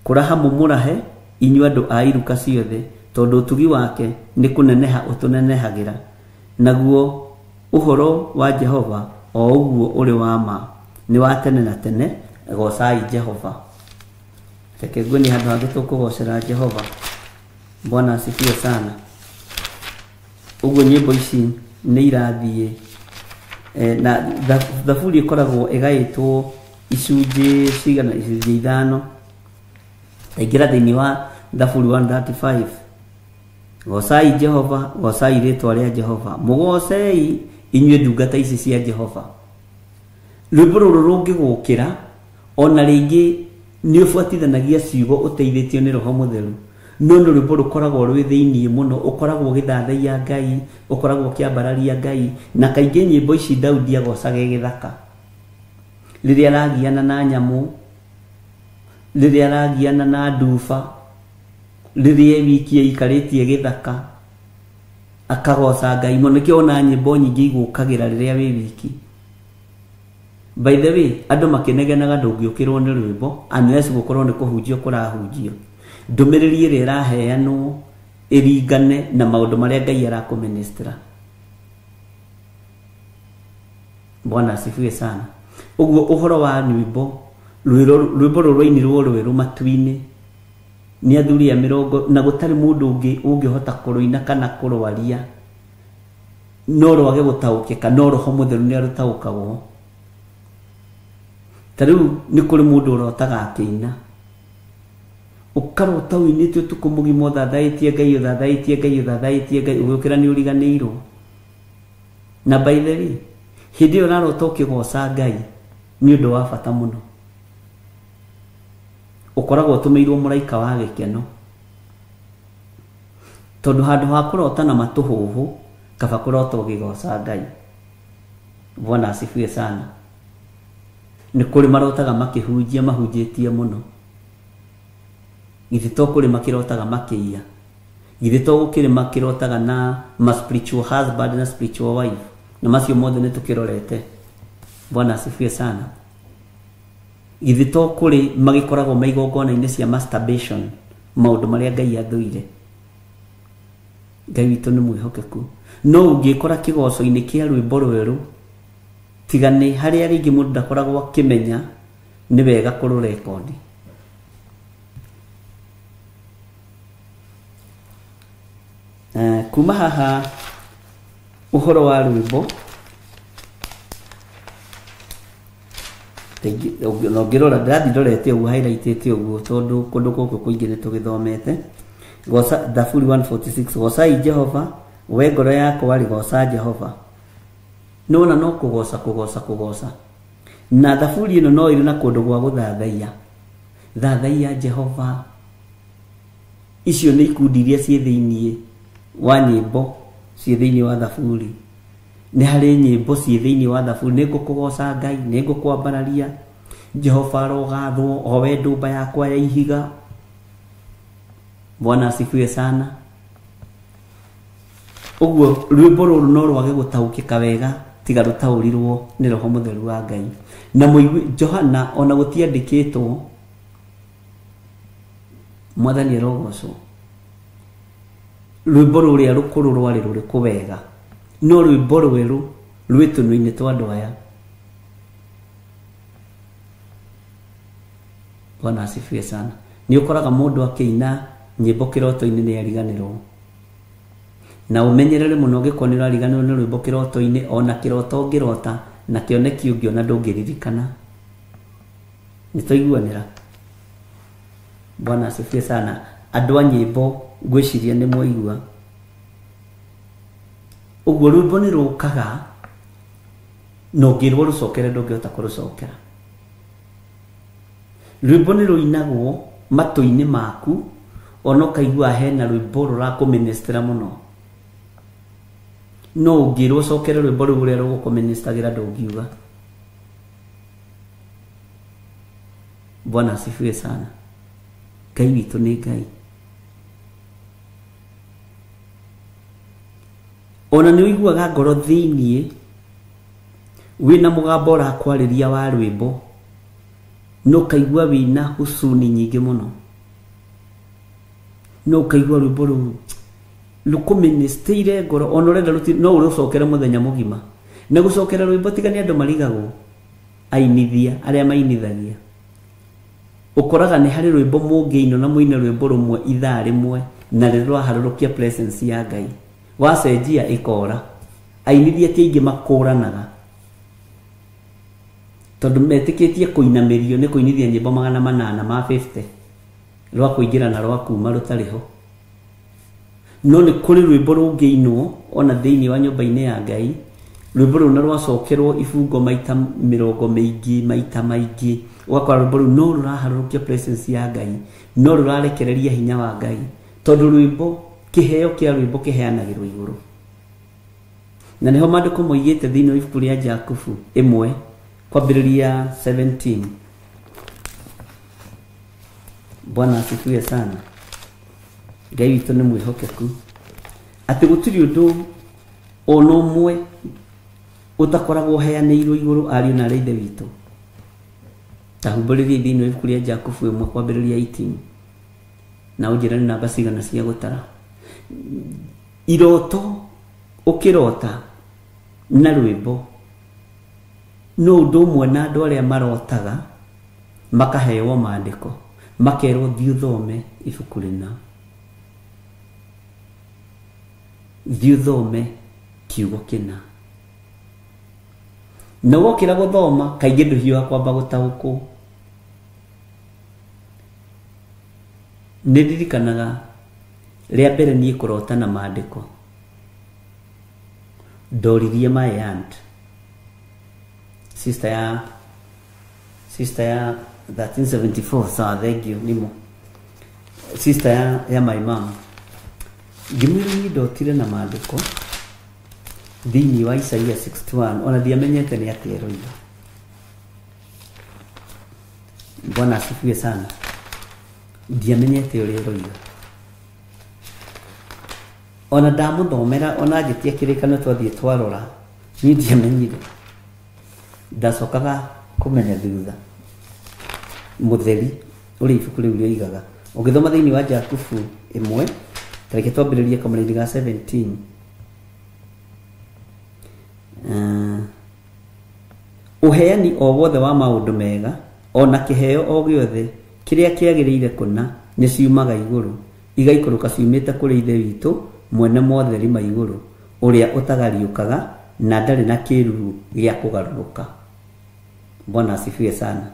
kũraha mũmũrahe inyuĩ andũ a iruka ciothe, tondũ ũtugi wake nĩ kũneneha ũtũnenehagĩra. Naguo ũhoro wa Jehova o ũguo ũrĩ wa ma nĩ wa tene na tene. Gocai Jehova. Reke nguonie handũ hangĩ tũkũgocera Jehova. Bwana asifiwe sana. Ũguo nyĩmbo ici nĩ irathiĩ na Thaburi ĩkoragwo ĩgaĩtwo icunjĩ cigana, icunjĩ ithano. Taingĩra thĩinĩ wa Thaburi 135. Gocai Jehova, gocai rĩtwa rĩa Jehova, mũgocei inyuĩ ndungata ici cia Jehova. Rwĩmbo rũrũ rũngĩgũkĩra ona rĩngĩ nĩ ũbuatithanagia ciugo ũteithĩtio nĩ Roho Mũtheru, no nĩ rwĩmbo rũkoragwo rwĩ thĩinĩ mũno, ũkoragwo ũgĩthathaiya Ngai, ũkoragwo ũkĩambararia Ngai. Na kaingĩ nyĩmbo ici Daudi agocaga gĩthaka, rĩrĩa aragiana na nyamũ, rĩrĩa aragiana na nduba, rĩrĩa wiki aikarĩtie gĩthaka akagoca Ngai mũno. Nĩkĩo ona nyĩmbo nyingĩ igũkagĩra rĩrĩa wĩ wiki. By the way, andũ makĩnegenaga ndũngĩũkĩrwo nĩ rwĩmbo unless gũkorwo nĩ kũhunjio kũrahunjio. Ndũmĩrĩri ĩrĩa ĩraheanwo ĩringane na maũndũ marĩa Ngai arakũministra. Bwana asifiwe sana. Ũguo ũhoro wa nyĩmbo, rwĩmbo rũrũ rwainirwo rwerũ matu-inĩ nĩ athuri a mĩrongo, na gũtarĩ mũndũ ũngĩ ũngĩhota kũrũina kana kũrwaria, no rwage gũtaũkĩka, no Roho Mũtheru nĩ arũtaũkagwo. Ta rĩu nĩ kũrĩ mũndũ ũrotaga akĩina, ũkarota ũinĩte ũtukũ mũgima ũthathaĩtie Ngai, ũthathaĩtie Ngai, ũthathaĩtie Ngai, ũgĩũkĩra nĩ ũriganĩirwo. Na by the way, hĩndĩ ĩyo ũrarota ũkĩgoca Ngai nĩ ũndũ wa bata mũno. Ũkoragwo ũtũmĩirwo mũraika wa gĩkeno, tondũ handũ ha kũrota na matũhũhũ, kaba kũrota ũkĩgoca Ngai. Bwana asifiwe sana. Nĩ kũrĩ marotaga makĩhunjia, mahunjĩtie mũno. Githĩ to kũrĩ makĩrotaga makĩiya? Githĩ to gũkĩrĩ makĩrotaga na ma spiritual husband na spiritual wife? Na macio mothe nĩ tũkĩrorete. Bwana asifiwe sana. Githĩ to kũrĩ magĩkoragwo maigongona-inĩ cia masturbation, maũndũ marĩa Ngai athũire. Ngai witũ nĩ mwĩhokeku. No ũngĩkora kĩgoco-inĩ kĩa rwĩmbo rwerũ, tiga nĩ harĩa rĩngĩ mũndũ ndakoragwo akĩmenya nĩ wega kũrũrekondi. Kuma haha ũhoro wa rwĩmbo, na ũngĩrora ndĩrathiĩ ndorete ũguo highlightĩte ũguo tondũ kũndũ gũkũ kũingĩ nĩ tũgĩthomete. Goca Thaburi 146, gocai Jehova, we ngoro yakwa rĩ, goca Jehova. Nĩwona no kũgoca kũgoca kũgoca. Na Thaburi ĩno no ĩrĩ na kũndũ gwa gũthathaiya. Thathaiya Jehova. Icio nĩ ikundi iria ciĩ thĩinĩ wa nyĩmbo ciĩ thĩinĩ wa Thaburi. Nĩ harĩ nyĩmbo ciĩ thĩinĩ wa Thaburi, nĩ ngũkũgoca Ngai, nĩ ngũkwambararia, Jehova arogathwo, o we ndũmba yakwa ya ihiga. Bwana asifiwe sana. Ũguo rwĩmbo rũrũ no rwage gũtaũkĩka wega tiga rũtaũrirwo nĩ Roho Mũtheru wa Ngai. Na mũigue Johana ona gũtiandĩkĩtwo, Mwathani arogocwo. Rwĩmbo rũrĩa rũkũrũ rwarĩ rũrĩkũ wega, no rwĩmbo rwerũ rwĩ tũnua-inĩ twa andũ aya. Bwana asifiwe sana. Nĩ ũkoraga mũndũ akĩina nyĩmbo kĩroto-inĩ nĩ ariganĩrwo. Na ũmenyerere mũno ũngĩkorwo nĩ ũrariganĩrwo nĩ rwĩmbo kĩroto-inĩ, ona kĩroto ũngĩrota na kĩoneki ũngĩona ndũngĩririkana. Nĩ twaiguanĩra? Bwana asifiwe sana. Andũ a nyĩmbo ngwĩciria nĩ mwaigua. Ũguo rwĩmbo nĩ rũkaga na ũngĩrwo rũcokere ndũngĩhota kũrũcokera. Rwĩmbo nĩ rũinagwo matũ-inĩ maku ona ũkaigua hena rwĩmbo rũrakũministera mũno. No ũngĩrwo ũcokere rwĩmbo rũu ũrĩa rũgũkũministagĩra ndũngiuga. Bwana asifiwe sana. Ngai witũ nĩ Ngai. Ona nĩ ũiguaga ngoro thĩiniĩ wĩna mũgambo ũrakwarĩria wa rwĩmbo, no ũkaigua wĩna husuni nyingĩ mũno, no ũkaigua rwĩmbo rũu rũkũministĩire ngoro, ona ũrenda no ũrũcokere mũthenya mũgima. Na gũcokera rwĩmbo tiga nĩ andũ marigagwo, ainithia arĩa mainithagia, ũkoraga nĩ harĩ rwĩmbo mũngĩinwo na mũine rwĩmbo rũmwe ithaa rĩmwe na rĩ rwaharũrũkia presence ya Ngai, wacenjia ĩkora. Ainithia ti aingĩ makũranaga tondũ metĩkĩtie kũinamĩrio nĩ kũinithia nyĩmbo 850 rwa kũingĩra na rwa kuma rũtarĩ ho. No nĩ kũrĩ rwĩmbo rũngĩinwo ona thĩinĩ wa nyũmba-inĩ ya Ngai, rwĩmbo rũu na rwacokerwo ibungo maita mĩrongo mĩingĩ maita maingĩ, ũgakora rwĩmbo rũu no rũraharũrũkia presence ya Ngai, no rũrarekereria hinya wa Ngai, tondũ rwĩmbo, kĩheo kĩa rwĩmbo kĩheanagĩrwo igũrũ. Na nĩho maandĩko moigĩte thĩinĩ wa ibuku rĩa Jakubu 1 kwambĩrĩria 17. Bwana asifiwe sana. Ngai witũ nĩ mwĩhokeku atĩ gũtirĩ ũndũ ona ũmwe ũtakoragwo ũheanĩirwo igũrũ ariũ na arĩa ithe witũ. Ta humbũrĩria thĩinĩ wa ibuku rĩa Jakubu 1 kwambĩrĩria 18 na ũnjĩre nĩ namba cigana cia gũtara. Iroto ũkĩrota na rwĩmbo no ũndũ ũmwe na andũ arĩa marotaga makaheo maandĩko, makerwo thiĩ ũthome ibuku rĩna, thiĩ ũthome kiugo kĩna. Na wokĩra gũthoma kaingĩ ndũhiũha kwamba gũtaũkwo. Nĩ ndirikanaga rĩa mbere niĩ kũrota na maandĩko, ndoririe my aunt, sister ya 1374, sawa, thank you, nimo sister ya my mom, ngĩmwĩra niĩ ndotire na maandĩko thĩinĩ wa Isaia 61, ona ndiamenyete nĩ atĩa ĩroiga. Bwana asifiwe sana. Ndiamenyete ũrĩa ĩroiga. Ona ndamũthomera, ona njĩtie kĩrĩkanĩro twathiĩ twarora, niĩ ndiamenyire. Ndacokaga kũmenya thutha mũtheri ũrĩa ibuku rĩu rĩoigaga. Ũngĩthoma thĩinĩ wa Jakubu 1, tareke twambĩrĩrie kamũraini ga 17. Ũheani o wothe wa maũndũ mega ona kĩheo o gĩothe kĩrĩa kĩagĩrĩire kũna nĩ ciumaga igũrũ, igaikũrũka ciumĩte kũrĩ Ithe witũ mwene motheri ma igũrũ, ũrĩa ũtagariũkaga na ndarĩ na kĩruru gĩa kũgarũrũka. Bwana asifiwe sana.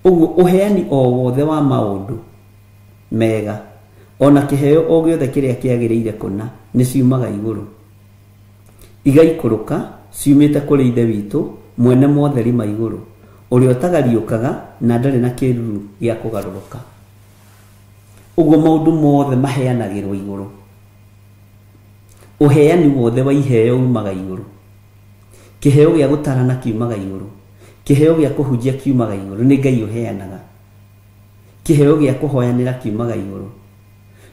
Ũguo ũheani o wothe wa maũndũ mega ona kĩheo o gĩothe kĩrĩa kĩagĩrĩire kũna nĩ ciumaga igũrũ, igaikũrũka ciumĩte kũrĩ Ithe witũ mwene motheri ma igũrũ, ũrĩa ũtagariũkaga na ndarĩ na kĩruru gĩa kũgarũrũka. Ũguo maũndũ mothe maheanagĩrwo igũrũ. Ũheani wothe wa iheo umaga igũrũ. Kĩheo gĩa gũtarana kiumaga igũrũ. Kĩheo gĩa kũhunjia kiumaga igũrũ, nĩ Ngai ũheanaga. Kĩheo gĩa kũhoyanĩra kiumaga igũrũ.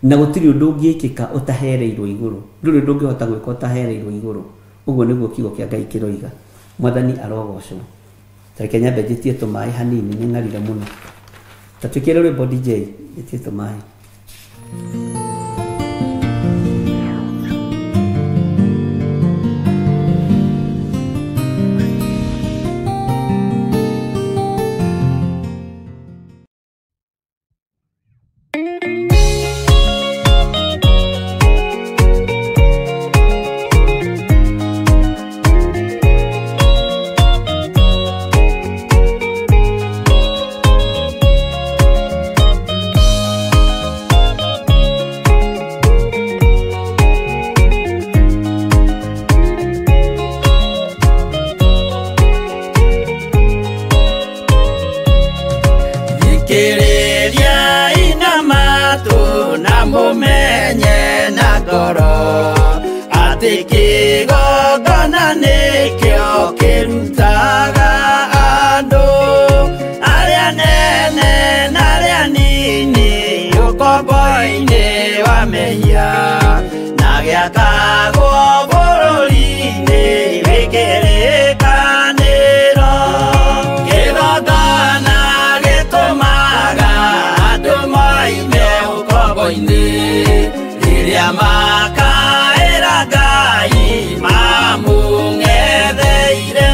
Na gũtirĩ ũndũ ũngĩĩkĩka ũtahereirwo igũrũ. Ndũrĩ ũndũ ũngĩhota gwĩka ũtahereirwo igũrũ. Ũguo nĩguo kiugo kĩa Ngai kĩroiga. Mwathani arogocwo. Tareke nyambe njĩtie tũmaĩ hanini, nĩ ng'arire mũno. Ta twĩkĩre rwĩmbo DJ, njĩtie tũmaĩ. Atĩ kĩgongona nĩkĩo kĩrutaga andũ arĩa nene na arĩa nini ũkombo-inĩ wa mehia na gĩakagwo bũrũri-inĩ wĩ kĩrĩkanĩro. Kĩgongona gĩtũmaga andũ moime ũkombo-inĩ rĩrĩa makaĩra Ngai mamũng'etheire.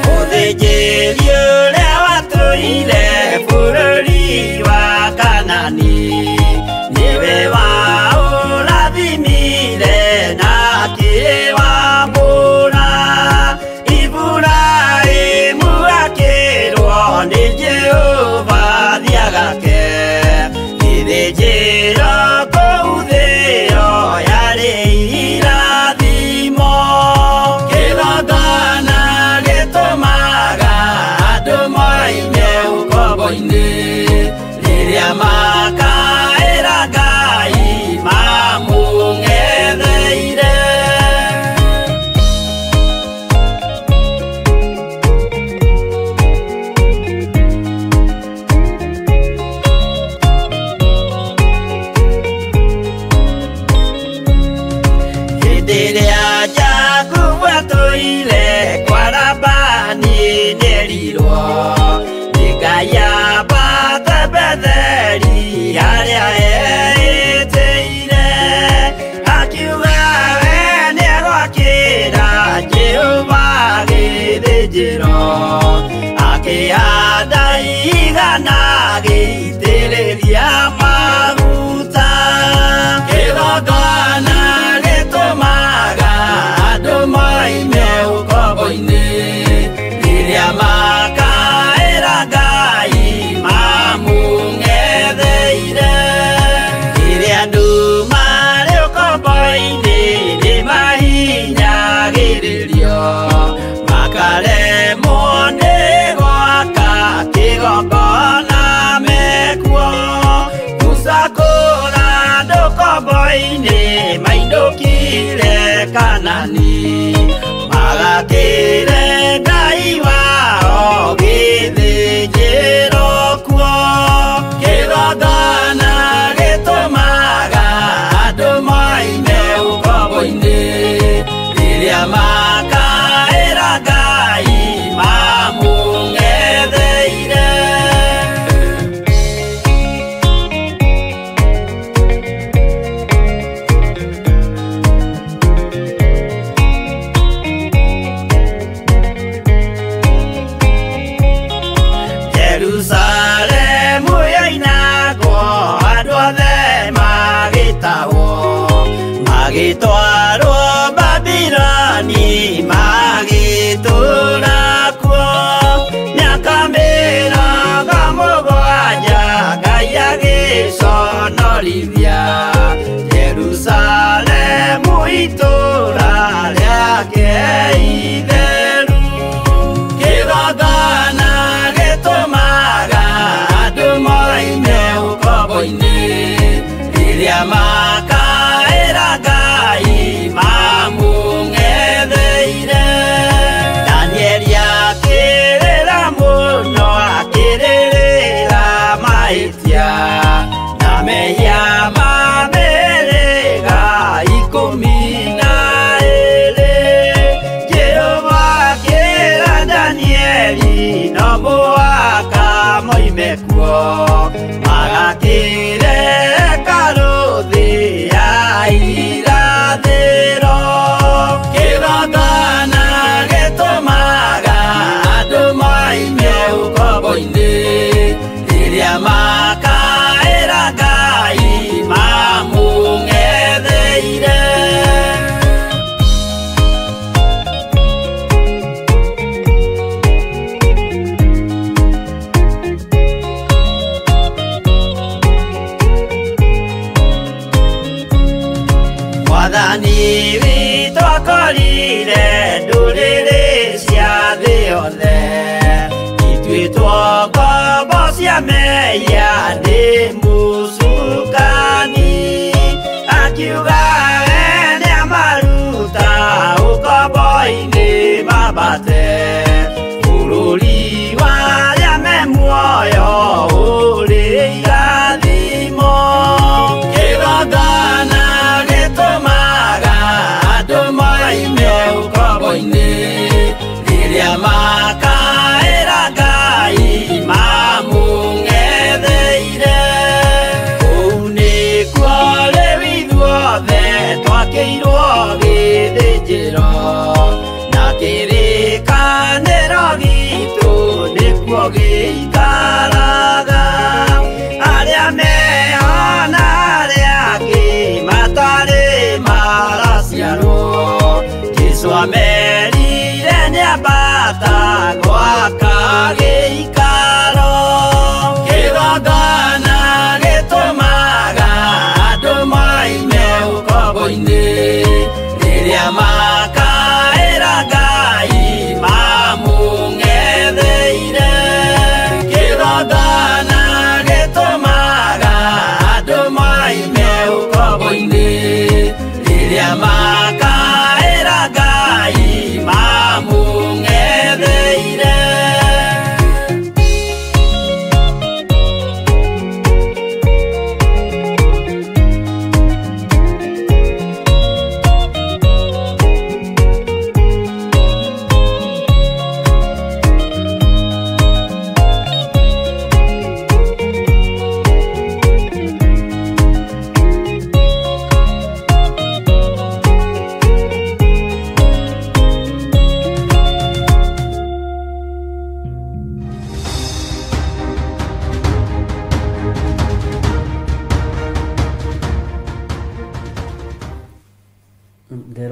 Mũthĩnjĩri ũrĩa watũire bũrũri wa Kanani nĩwe waũrathimire na akĩwambũra. Iburahĩmu akĩrwo nĩ Jehova thiagake gĩthĩnjĩro kũu thĩo yarĩ irathimo. Kĩgongona gĩtũmaga andũ moime ũkombo-inĩ rĩrĩa makaĩra Ngai mamũng'etheire. Hĩndĩ ĩrĩa Jakubu atũire kwa Labani nĩerirwo nĩ Ngai ambate Betheli harĩa eĩtĩire. Akiuga we nĩegwakĩra Jehova gĩthĩnjĩro, akĩhanda igana agĩitĩrĩria maguta. Kĩgongona gĩtũmaga andũ moime ũkombo-inĩ rĩrĩa makaĩra Ngai mamũng'etheire. Rĩrĩa andũ marĩ ũkombo-inĩ nĩmahinyagĩrĩrio makaremwo nĩ gwaka kĩgongona mekuo. Musa kũra andũ ũkombo-inĩ mainũkire Kanani magakĩre Ngai wao gĩthĩnjĩro kuo. Kĩgongona gĩtũmaga andũ moime ũkombo-inĩ rĩrĩa makaĩra Ngai mamũng'etheire.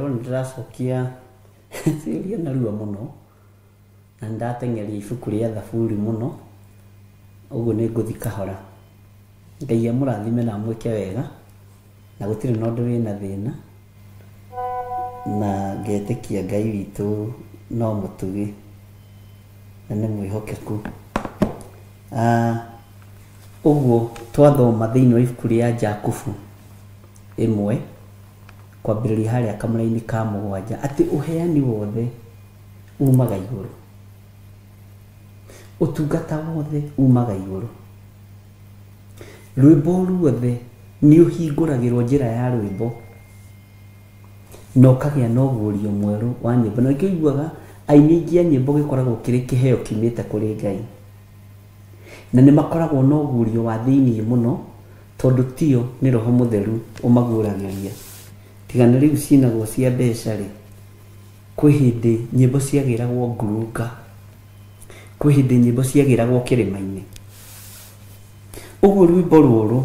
Ngerwo nĩ ndĩracokia ciũria narua mũno na nĩ ndateng'eria ibuku rĩa Thaburi mũno, ũguo nĩ ngũthiĩ kahora. Ngai amũrathime na amwĩke wega, na gũtirĩ na ũndũ wĩna thĩna, na ngetĩkia Ngai witũ no mũtugi na nĩ mwĩhokeku. Ũguo twathoma thĩinĩ wa ibuku rĩa Jakubu 1 kwambĩrĩria harĩa kamũra-inĩ ka 7 atĩ ũheani wothe umaga igũrũ, ũtungata wothe umaga igũrũ, rwĩmbo ruothe nĩ ũhingũragĩrwo njĩra ya rwĩmbo na ũkagĩa na ũguũrio mwerũ wa nyĩmbo. Na nĩkĩo ũiguaga aini aingĩ a nyĩmbo gĩkoragwo kĩrĩ kĩheo kiumĩte kũrĩ Ngai, na nĩ makoragwo na ũguũrio wa thĩiniĩ mũno tondũ tio nĩ Roho Mũtheru ũmaguũragĩria. Tiga nĩ rĩu cinagwo cia mbeca rĩ, kwĩ hĩndĩ nyĩmbo ciagĩragwo ngurunga, kwĩ hĩndĩ nyĩmbo ciagĩragwo kĩrĩma-inĩ. Ũguo rwĩmbo rũrũ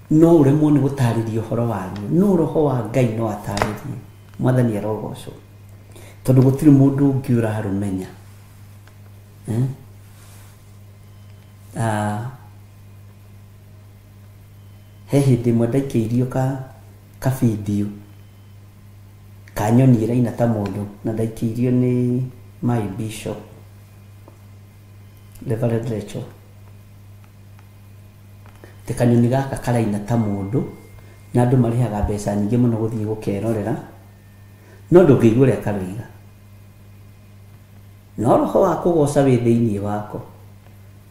no ũremwo nĩ gũtarĩria ũhoro waruo, no Roho wa Ngai no atarĩrie. Mwathani arogocwo, tondũ gũtirĩ mũndũ ũngĩ ũrarũmenya. He hĩndĩ ĩmwe ndaikĩirio ka video ka nyoni ĩraina ta mũndũ, na ndaikĩirio nĩ my bishop Reverend Rachel. Te kanyoni gaka karaina ta mũndũ, na andũ marĩhaga mbeca nyingĩ mũno gũthiĩ gũkerorera, no ndũngĩigua ũrĩa karoiga. No roho wa kũgoca wĩ thĩiniĩ wako,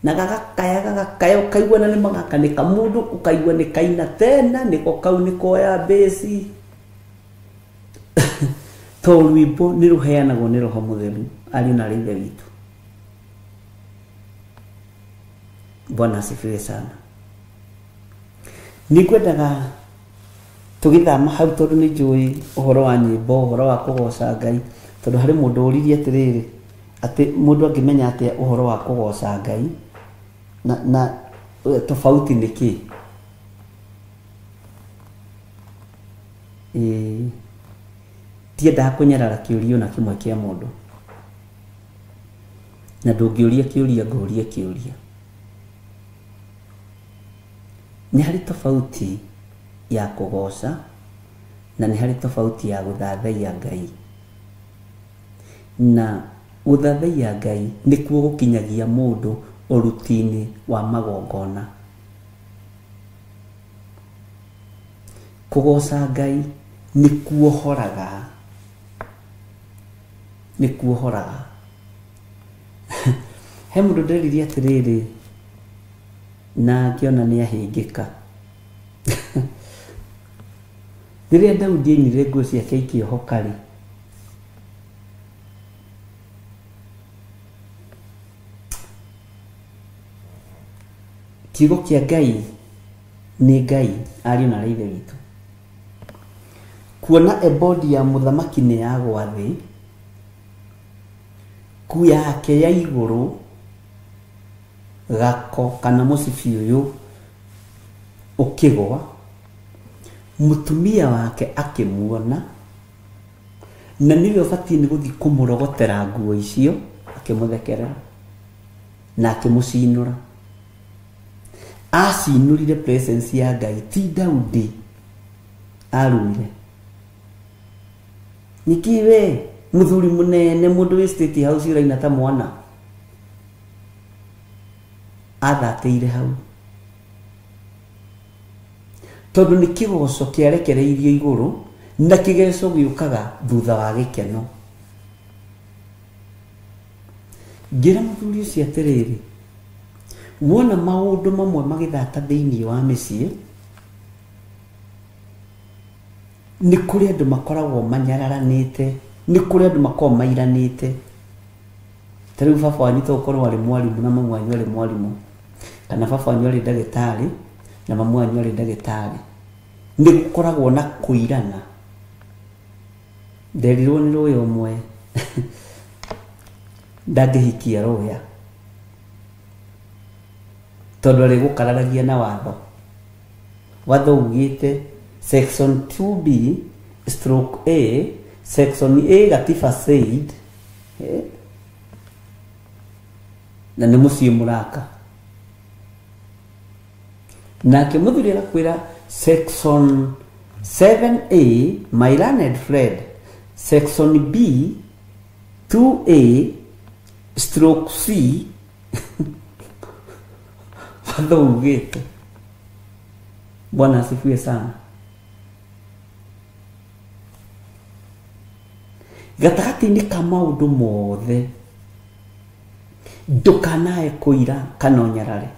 na gagakaya gagakaya, ũkaigua na nĩ magaka nĩ kamũndũ, ũkaigua nĩ kaina tena, nĩko kau nĩ koya mbĩci. To rwĩmbo nĩ rũheanagwo nĩ Roho Mũtheru, ariũ na aarĩ a Ithe witũ. Bwana asifiwe sana. Nĩ ngwendaga tũgĩthama hau tondũ nĩ njũĩ ũhoro wa nyĩmbo, ũhoro wa kũgoca Ngai, tondũ harĩ mũndũ ũririe atĩrĩrĩ, atĩ mũndũ angĩmenya atĩa ũhoro wa kũgoca Ngai na tofauti nĩ kĩ? Ndiendaga kũnyarara kĩũria ona kĩmwe kĩa mũndũ, na ndũngĩũria kĩũria ngũrie kĩũria. Nĩ harĩ tofauti ya kũgoca na nĩ harĩ tofauti ya gũthathaiya Ngai. Na gũthathaiya Ngai nĩkuo gũkinyagia mũndũ ũruti-inĩ wa magongona. Kũgoca Ngai nĩ kuohoraga, nĩ kuohoraga. He mũndũ nderirie atĩrĩrĩ, na ngĩona nĩ ahĩngĩka. Rĩrĩa Daudi ainire nguo ciake ikĩohoka rĩ, kiugo kĩa Ngai nĩ Ngai, ariũ na aarĩ a Ithe witũ. Kuona ebodi ya mũthamaki nĩ yagwa thĩ, ku yake ya igũrũ gako kana mũcibi ũyũ ũkĩgwa, mũtumia wake akĩmuona, na nĩwe ũbatiĩ nĩ gũthiĩ kũmũrogotera nguo icio, akĩmũthekerera na akĩmũcinũra. Acinũrire presence ya Ngai, ti Daudi arumire. Nĩkĩ we mũthuri mũnene, mũndũ wĩ State House ũraina ta mwana, athatĩire hau tondũ nĩ kĩgoco kĩarekereirio igũrũ, na kĩgeco gĩũkaga thutha wa gĩkeno. Ngĩra mũthuri ũcio atĩrĩrĩ, wona maũndũ mamwe magĩthata thĩiniĩ wa mĩciĩ, nĩ kũrĩ andũ makoragwo manyararanĩte, nĩ kũrĩ andũ makoragwo mairanĩte. Ta rĩu baba wanyu to ũkorwo arĩ mwarimũ na mamu wanyu arĩ mwarimũ, kana baba wanyu arĩ ndagĩtarĩ na mamu wanyu arĩ ndagĩtarĩ, nĩ gũkoragwo na kũirana. Nderirwo nĩ rũya ũmwe ndangĩhikia rũya tondũ arĩgũkararagia na watho. Watho ugĩte section 2B stroke A section A gatiba said na nĩ mũciĩ mũraka. Nake mũthuri agakwĩra section 7A my learned friend, section B 2A stroke C watho ugĩte. Bwana asifiwe sana. Gatagatĩ-inĩ ka maũndũ mothe ndũkanae kũira kana ũnyarare,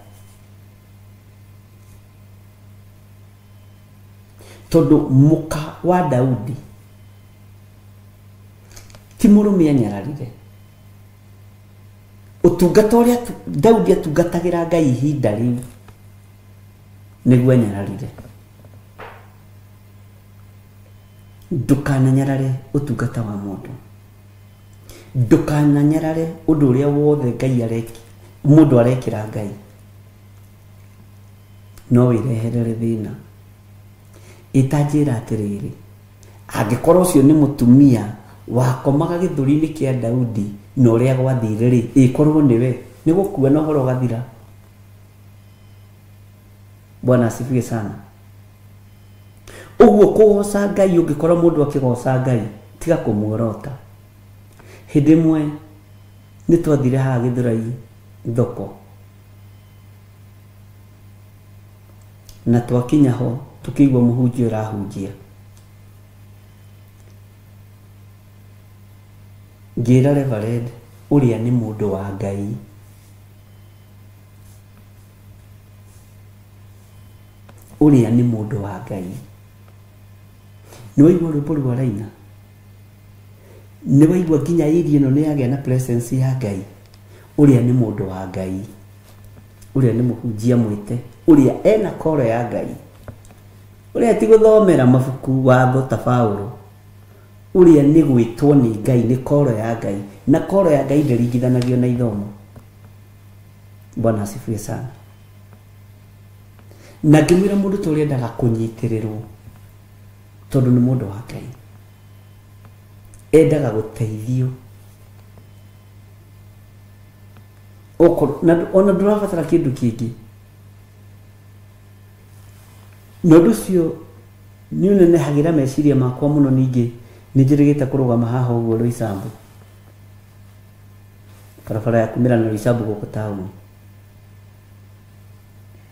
tondũ mũka wa Daudi ti mũrũme anyararire. Ũtungata ũrĩa Daudi atungatagĩra Ngai ihinda rĩu nĩguo anyararire. Ndũkananyarare ũtungata wa mũndũ, ndũkananyarare ũndũ ũrĩa wothe Ngai areki mũndũ arekĩra Ngai, no wĩreherere thĩna. Ĩtanjĩra atĩrĩrĩ, angĩkorwo ũcio nĩ mũtumia wakomaga gĩthũri-inĩ kĩa Daudi na ũrĩa gwathire rĩ, ĩkorwo nĩwe nĩ gũkua na ũhoro ũgathira. Bwana asifiwe sana. Ũguo kũgoca Ngai, ũngĩkorwo mũndũ akĩgoca Ngai tiga kũmuorota. Hĩndĩ ĩmwe nĩ twathire haha Gĩthũrai thoko, na twakinya ho tukĩigua mũhunjia ũrahunjia. Ngĩra Reverend ũrĩa nĩ mũndũ wa Ngai, ũrĩa nĩ mũndũ wa Ngai. Nĩ waigua rwĩmbo rũu araina, nĩ waigua nginya area ĩno nĩ yagĩa na presence ya Ngai. Ũrĩa nĩ mũndũ wa Ngai, ũrĩa nĩ mũhunjia mwĩte, ũrĩa ena koro ya Ngai, ũrĩa ti gũthomera mabuku watho ta Paũlũ, ũrĩa nĩ gwĩtwo nĩ Ngai, nĩ koro ya Ngai, na koro ya Ngai ndĩringithanagio na ithomo. Bwana asifiwe sana. Na ngĩmwĩra mũndũ ta ũrĩa endaga kũnyitĩrĩrwo, tondũ nĩ mũndũ wa Ngai, endaga gũteithio. Ona ndũrabatara kĩndũ kĩngĩ. Na ũndũ ũcio nĩ ũnenehagĩra meciria makwa mũno. Ningĩ nĩ njĩrĩgĩte kũrũgama haha ũguo Roysambu, barabara ya kumĩra na Roysambu gũkũ taũni.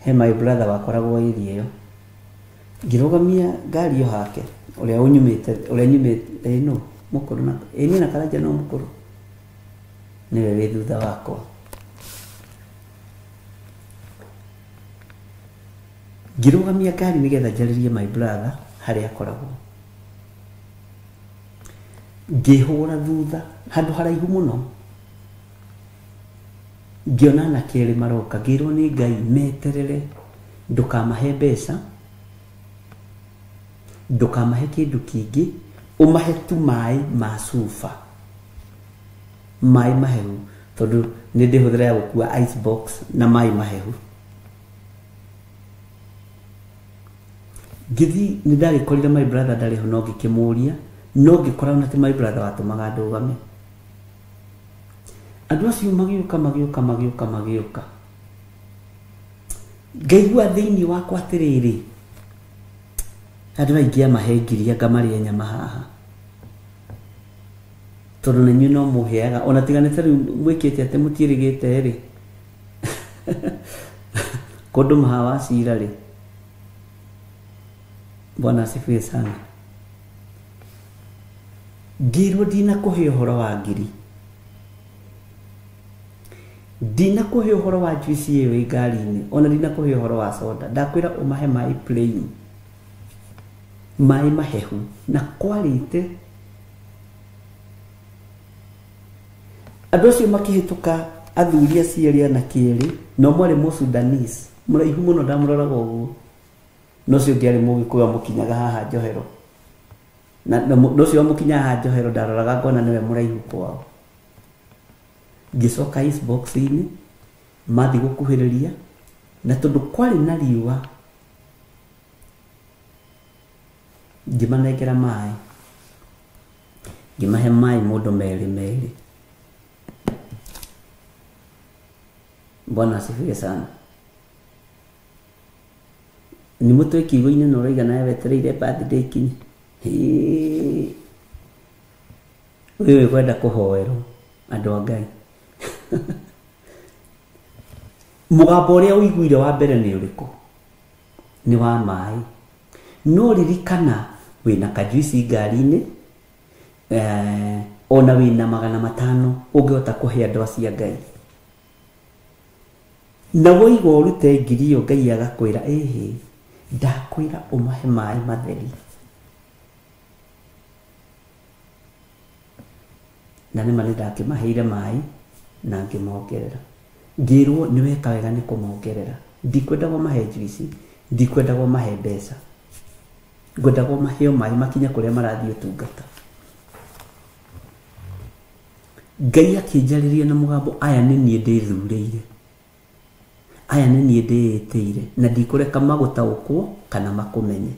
He my brother wakoragwo area ĩyo, ngĩrũgamia ngari ĩyo hake, ũrĩa ũnyumĩte, ũrĩa nyumĩte no mũkũrũ na ĩni na Karanja no mũkũrũ, nĩwe wĩ thutha wakwa. Ngĩrũgamia ngari nĩgetha njarĩrie my brother harĩa akoragwo. Ngĩhũra thutha handũ haraihu mũno, ngĩona anake erĩ maroka. Ngĩrwo nĩ Ngai meterere, ndũkamahe mbeca, ndũkamahe kĩndũ kĩngĩ, ũmahe tu maĩ ma cuba, maĩ mahehu, tondũ nĩ ndĩhũthĩra ya gũkua ice box na maĩ mahehu. Ngĩthiĩ nĩ ndagĩkorire my brother ndarĩ ho, no ngĩkĩmũria, no ngĩkora ona ti my brother watũmaga ndũgame. Andũ acio magĩũka magĩũka magĩũka magĩũka, ngaigua thĩinĩ wakwa atĩrĩrĩ, andũ aingĩ amahe ngiri anga marĩe nyama haha, tondũ na inyuĩ no mũheaga, ona tiga nĩ ta rĩu mwĩkĩte atĩ mũtiĩrĩgĩte rĩ kũndũ maha wa cira rĩ. Bwana asifiwe sana. Ngĩrwo ndinakũhe ũhoro wa ngiri, ndinakũhe ũhoro wa juice ĩyo ĩ ngari-inĩ, ona ndinakũhe ũhoro wa soda. Ndakwĩra ũmahe maĩ plain, maĩ mahehu, na kwarĩte. Andũ acio makĩhĩtũka, athuri acio erĩ anake erĩ, na ũmwe arĩ Mũsudanese mũraihu mũno, ndamũroraga ũguo, na ũcio ũngĩ arĩ Mũgĩkũyũ amũkinyaga haha njohero, na ũcio amũkinyaga haha njohero ndaroraga ngona nĩwe mũraihu kwao. Ngĩcoka ice box-inĩ, mathiĩ gũkuhĩrĩria, na tondũ kwarĩ na riũa ngĩmanengera maĩ. Ngĩmahe maĩ mũndũ merĩ merĩ. Bwana asifiwe sana. Nĩ mũtwe kiugo-inĩ na ũraiga nawe wetereire birthday ikinye. Ũyũ wĩkwenda kũhoerwo andũ a Ngai. Mũgambo ũrĩa ũiguire wa mbere nĩ ũrĩkũ? Nĩ wa maĩ. No ririkana wĩna kajuici ngari-inĩ, ona wĩna 500 ũngĩhota kũhe andũ acio a Ngai. Na woiga ũrute 1,000 ĩyo Ngai agakwĩra ĩhĩ, ndakwĩra ũmahe maĩ matheri. Na nĩma nĩndakĩmaheire maĩ na ngĩmongerera. Ngĩrwo nĩ weka wega nĩ kũmongerera. Ndikwendaga ũmahe juici, ndikwendaga ũmahe mbeca. Ngwendaga ũmahe maĩ makinye kũrĩa marathiĩ ũtungata. Ngai akĩnjarĩria na mũgambo, aya nĩ niĩ ndĩthurĩire. Aya nĩ niĩ ndĩĩtĩire na ndikũreka magũtaũkwo kana makũmenye.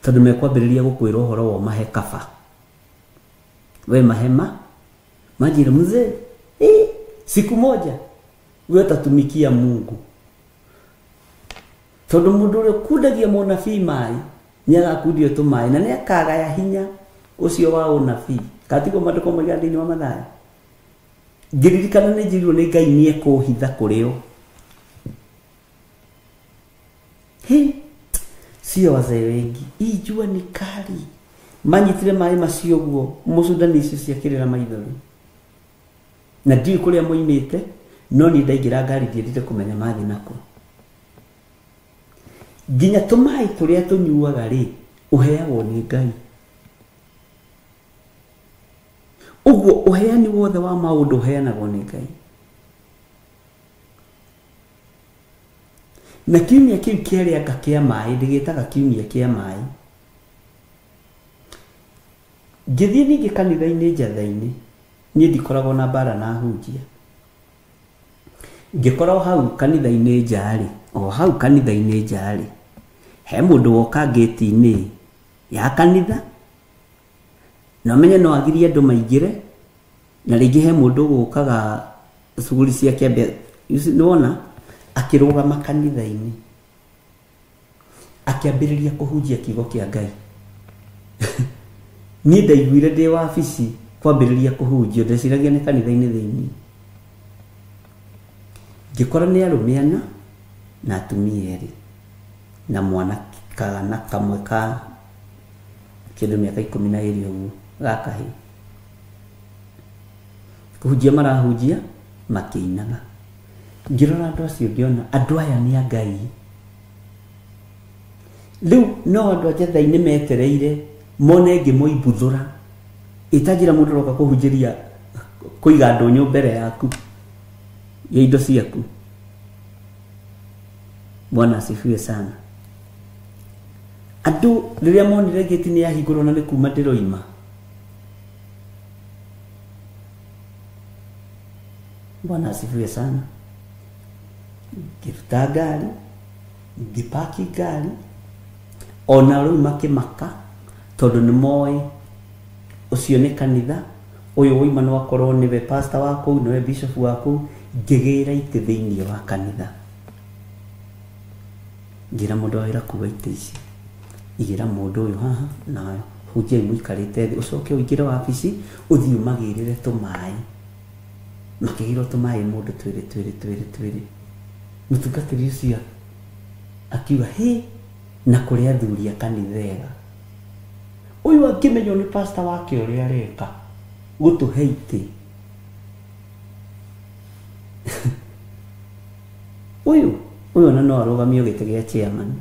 Tondũ mekwambĩrĩria gũkwĩra ũhoro wa ũmahe kaba. We mahema manjĩra mzee, siku moja we utatumikia Mungu. Tondũ mũndũ ũrĩa ũkundagia mũnabii maĩ nĩagakundio tũmaĩ na nĩakagaya hinya ũcio wa ũnabii. Katiguo maandĩko moigaga thĩinĩ wa Mathayo. Ngĩririkana nĩ njĩrirwo nĩ Ngai nĩekũhitha kũrĩ o. He, sio wazee wengi. Hii jua ni kali. Manyitire maĩ macio ũguo, mũcundani icio ciakĩrĩra maithori. Na ndiũĩ kũrĩa moimĩte, no niĩ ndaingĩra ngari ndiendire kũmenya mathiĩ nakũ. Nginya tũmaĩ tũrĩa tũnyuaga rĩ, ũheagwo nĩ Ngai. Ũguo ũheani wothe wa maũndũ ũheanagwo nĩ Ngai. Na kiumia kĩu kĩarĩanga kĩa maĩ, ndĩgĩtaga kiumia kĩa maĩ. Ngĩthiĩ ningĩ kanitha-inĩ njatha-inĩ, niĩ ndikoragwo na mbara na ahunjia. Ngĩkora o hau kanitha-inĩ nja-rĩ, o hau kanitha-inĩ nja-rĩ, he mũndũ woka ngĩti-inĩ ya kanitha, na ũmenye no agirie andũ maingĩre, na rĩngĩ he mũndũ ũgũkaga cuguri ciake ambe, nĩwona akĩrũgama kanitha-inĩ akĩambĩrĩria kũhunjia kiugo kĩa Ngai. Niĩ ndaiguire ndĩ wabici kwambĩrĩria kũhunjia, ndeciragia nĩ kanitha-inĩ thĩinĩ. Ngĩkora nĩ arũme ana na atumia erĩ na mwana kana kamwe ka kĩndũ mĩaka 12 ũguo ga kahĩĩ. Kũhunjia marahunjia makĩinaga. Ngĩrora andũ acio ngĩona andũ aya nĩ a Ngai. Rĩu no andũ a njatha-inĩ metereire mone ngĩmoimbuthũra. Ĩtanjĩra mũndũ ũroka kũhunjĩria kũiga ndũnyũ mbere yaku ya indo ciaku. Bwana asifiwe sana. Andũ rĩrĩa monire ngĩti nĩ yahingũrwo na nĩ kuma ndĩroima, Bwana asifiwe sana. Ngĩruta ngari, ngĩpaki ngari, ona rĩu makĩmaka tondũ nĩ moĩ ũcio nĩ kanitha, ũyũ woima no akorwo nĩwe pastor wa kũu, nĩwe bishop wa kũu. Ngĩgĩra itĩ thĩinĩ wa kanitha. Ngĩra mũndũ wa wĩra kuua itĩ ici, igĩra mũndũ ũyũ haha na hunjia mũikarĩte thĩ, ũcoke ũingĩre wabici ũthiĩ ũmagĩrĩre tũmaĩ. Makĩgĩrwo tũmaĩ mũndũ twĩrĩ twĩrĩ twĩrĩ twĩrĩ. Mũtungatĩri ũcio akiuga hĩ, na kũrĩ athuri a kanitha ega. Ũyũ angĩmenywo nĩ pastor wake ũrĩa areka gũtũhe itĩ. Ũyũ ona no arũgamio gĩtĩ gĩa chairman.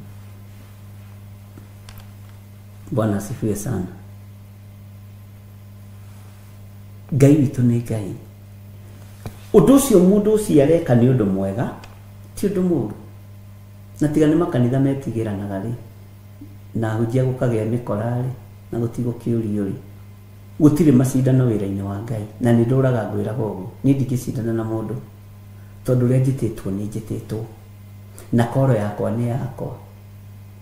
Bwana asifiwe sana. Ngai witũ nĩ Ngai. Ũndũ ũcio mũndũ ũcio areka nĩ ũndũ mwega, ti ũndũ mũũru. Na tiga nĩ makanitha metigĩranaga rĩ, na ahunjia gũkagĩa mĩkora rĩ, na gũtigũkĩũrio rĩ, gũtirĩ macindano wĩra-inĩ wa Ngai. Na nĩ ndũraga ngwĩraga ũguo, niĩ ndingĩcindana na mũndũ tondũ ũrĩa njĩtĩtwo nĩ njĩtĩtwo, na koro yakwa nĩ yakwa.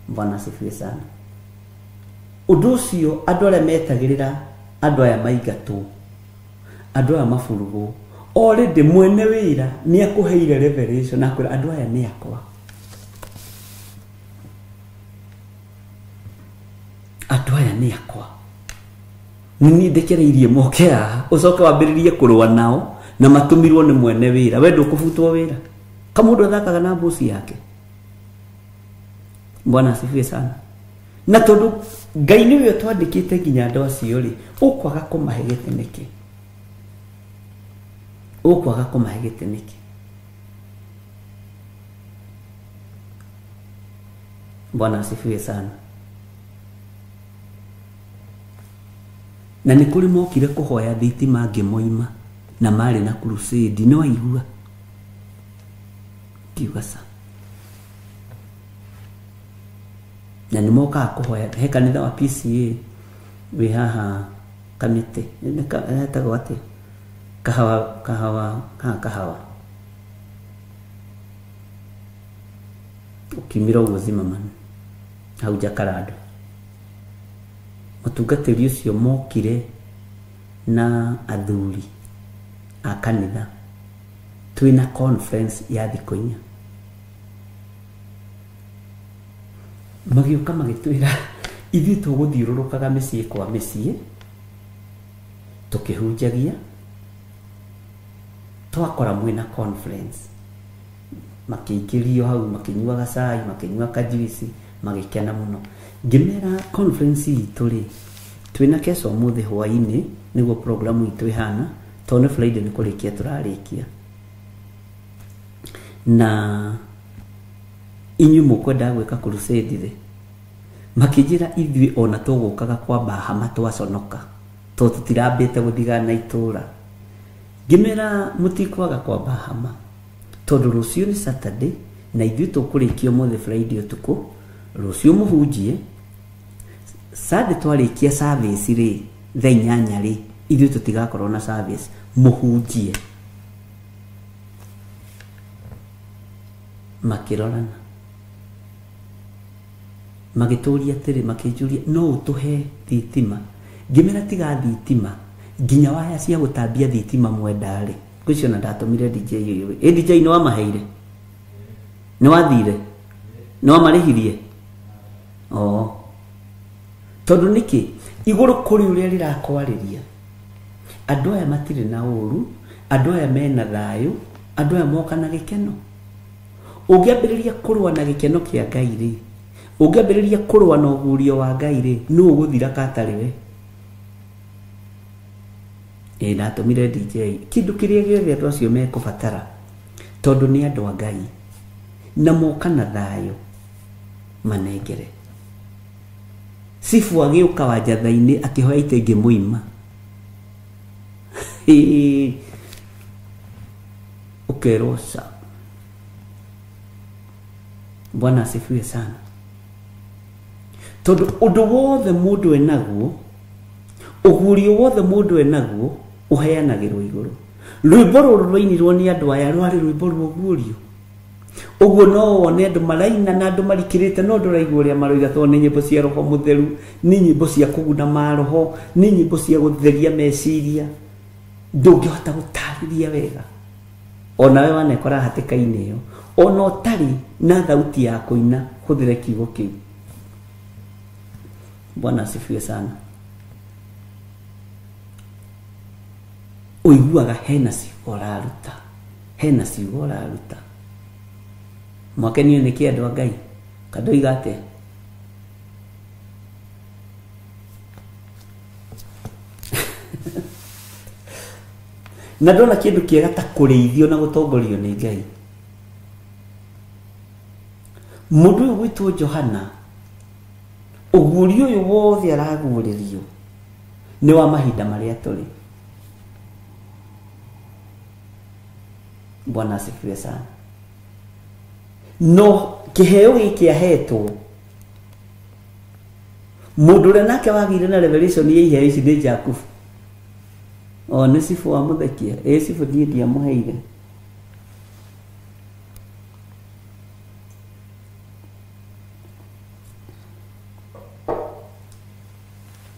Bwana asifiwe sana. Ũndũ ũcio andũ arĩa metagĩrĩra Andũ aya maingatwo, andũ aya maburugwo. Already mwene wĩra nĩ akũheire revelation akwĩra andũ aya nĩ akwa. Andũ aya nĩ akwa. Nĩ ndekereirie moke haha ũcoke wambĩrĩrie kũrũa nao na matũmirwo nĩ mwene wĩra. We ndũkũbutwo wĩra. Kamũndũ athakaga na mbuci yake. Bwana asifiwe sana. Na tondũ Ngai nĩwe ũtwandĩkĩte nginya andũ acio rĩ, ũkwaga kũmahe gĩtĩ nĩkĩ? Ũkwaga kũmahe gĩtĩ nĩkĩ? Bwana asifiwe sana. Na nĩ kũrĩ mokire kũhoya thitima ngĩmoima na marĩ na crusade no aigua kiuga sa. Na nĩ mokaga kũhoya he kanitha wa PCA wĩ haha Kamĩtĩ, hetagwo atĩa? Kahawa, kahawa, haha kahawa. Ũkiumĩra ũguo Zimmerman hau Jacaranda. Mũtungatĩri ũcio mokire na athuri a kanitha twĩna conference ya thikũ inya. Magĩũka magĩtwĩra ithuĩ tũgũthiũrũrũkaga mĩciĩ kwa mĩciĩ tũkĩhunjagia, twakora mwĩna conference. Makĩingĩrio hau makĩnyuaga cai, makĩnyua kajuici, magĩkena mũno. Ngĩmera conference itũ rĩ, twĩna kesho ũmũthĩ hwaĩ-inĩ nĩguo programu itũ ĩhana, tondũ nĩ Friday nĩ kũrĩkia tũrarĩkia. Na inyuĩ mũkwendaga gwĩka crusade rĩ, makĩnjĩra ithuĩ ona tũgũkaga kwamba hama twaconoka tondũ tũtirambĩte gũthigana itũra. Ngĩmera mũtikwaga kwamba hama tondũ rũciũ nĩ Saturday na ithuĩ tũkũrĩkia ũmũthĩ Friday ũtukũ, rũciũ mũhunjie. Sunday twarĩkia service rĩ, thaa inyanya rĩ, ithuĩ tũtigakorwo na service, mũhunjie. Makĩrorana magĩtũria atĩrĩ, makĩnjũria no ũtũhe thitima. Ngĩmera tiga thitima, nginya waya cia gũtambia thitima mwenda rĩ, ngwĩciria ona ndatũmire DJ ũyũ. Ĩ DJ nĩ wamaheire? Nĩ wathire? Nĩ wamarĩhirie? Oo. Tondũ nĩkĩ? Igũrũ kũrĩ ũrĩa rĩrakwarĩria. Andũ aya matirĩ na ũru, andũ aya mena thayũ, andũ aya moka na gĩkeno. Ũngĩambĩrĩria kũrũa na gĩkeno kĩa Ngai rĩ, ũngĩambĩrĩria kũrũa na ũguũrio wa Ngai rĩ, nũ ũgũthira katarĩ we? Ĩ ndatũmire DJ kĩndũ kĩrĩa gĩothe andũ acio mekũbatara, tondũ nĩ andũ a Ngai na moka na thayũ, manengere. Sifu agĩũka wa njatha-inĩ akĩhoya itĩ ngĩmũima. Ũkerwo ca. Bwana asifiwe sana. Tondũ ũndũ wothe mũndũ enaguo, ũguũrio wothe mũndũ enaguo ũheanagĩrwo igũrũ. Rwĩmbo rũrũ rwainirwo nĩ andũ aya rwarĩ rwĩmbo rwa ũguũrio. Ũguo no wone andũ maraina na andũ marikĩrĩte, no ndũraigua ũrĩa maroiga tondũ nĩ nyĩmbo cia roho mũtheru, nĩ nyĩmbo cia kũguna maroho, nĩ nyĩmbo cia gũtheria meciria. Ndũngĩhota gũtarĩria wega. Onawe wanekora hatĩka-inĩ ĩyo, ona ũtarĩ na thauti ya kũina, hũthĩre kiugo kĩu. Bwana asifiwe sana. Ũiguaga hena ciugo ũraruta, hena ciugo ũraruta. Mwakenio nĩ kĩ andũ a Ngai? Kandoiga atĩa? Na ndona kĩndũ kĩega ta kũrĩithio na gũtongorio nĩ Ngai. Mũndũ ũyũ gwĩtwo Johana, ũguũrio ũyũ wothe araguũrĩrio nĩ wa mahinda marĩa tũrĩ. Bwana asifiwe sana. No kĩheo gĩkĩ ahetwo, mũndũ ũrĩa nake wagĩire na revelation ya iheo ici nĩ Jakubu. O nĩ Sifu wa mũthekia. Ĩ Sifu niĩ ndiamũheire.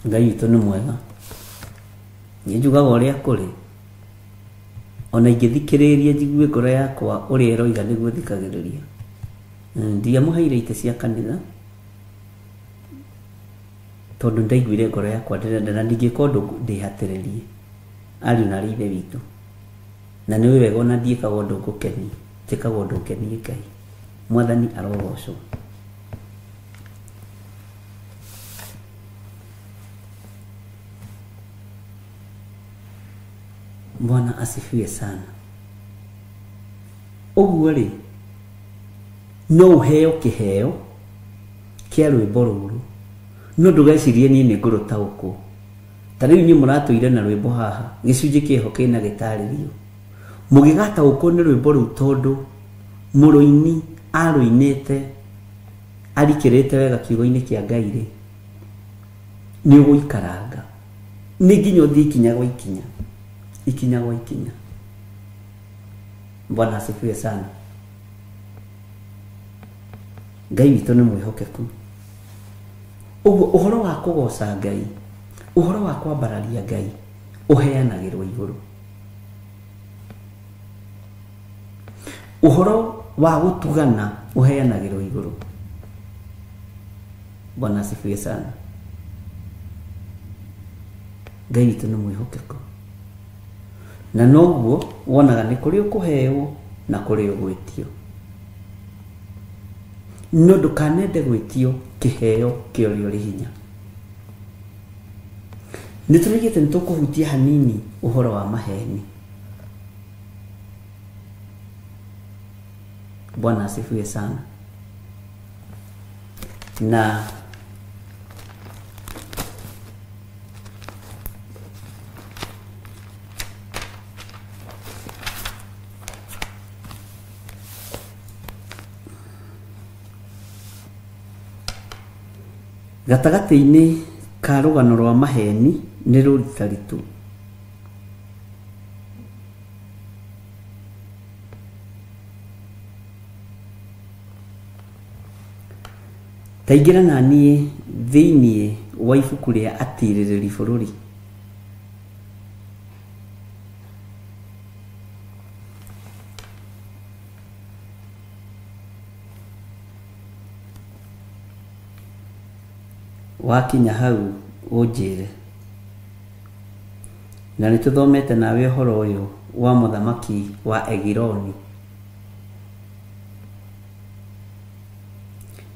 Ngai witũ nĩ mwega. Niĩ njugaga ũrĩa kũrĩ. Ona ingĩthikĩrĩria njigue ngoro yakwa ũrĩa ĩroiga nĩguo thikagĩrĩria. Ndiamũheire itĩ cia kanitha tondũ ndaiguire ngoro yakwa ndĩrenda na ndingĩka ũndũ ndĩhatĩrĩrie ariũ na arĩ ithe witũ. Na nĩ wega ona ndiĩkaga ũndũ ngũkenie, njĩkaga ũndũ ngenie Ngai. Mwathani arogocwo. Bwana asifiwe sana. Ũguo rĩ, no ũheo kĩheo kĩa rwĩmbo rũrũ, no ndũgecirie niĩ nĩ ngũrũtaũkwo. Ta rĩu inyuĩ mũratũire na rwĩmbo haha, gĩcunjĩ kĩho kĩna gĩtarĩrio. Mũgĩgataũkwo nĩ rwĩmbo rũu tondũ mũrũini arũinĩte arikĩrĩte wega kiugo-inĩ kĩa Ngai rĩ, nĩ ũgũikaranga. Nĩ nginya ũthiĩ ikinya gwa ikinya, ikinya gwa ikinya. Bwana asifiwe sana. Ngai witũ nĩ mwĩhokeku. Ũguo ũhoro wa kũgoca Ngai, ũhoro wa kwambararia Ngai ũheanagĩrwo igũrũ. Ũhoro wa gũtugana ũheanagĩrwo igũrũ. Bwana asifiwe sana. Ngai witũ nĩ mwĩhokeku. Na noguo wonaga nĩ kũrĩ ũkũheo na kũrĩ ũgwĩtio. No ndũkanende gwĩtio kĩheo kĩa ũrĩa ũrĩ hinya. Nĩ tũrigĩte nĩ tũkũhutia hanini ũhoro wa maheni. Bwana asifiwe sana. Na gatagatĩ-inĩ ka rũgano rwa maheni nĩ rũritaritũ. Taingĩra na niĩ thĩiniĩ wa ibuku rĩa Atirĩrĩri Bũrũri. Wakinya hau ũnjĩre. Na nĩ tũthomete nawe ũhoro ũyũ wa mũthamaki wa Egiloni.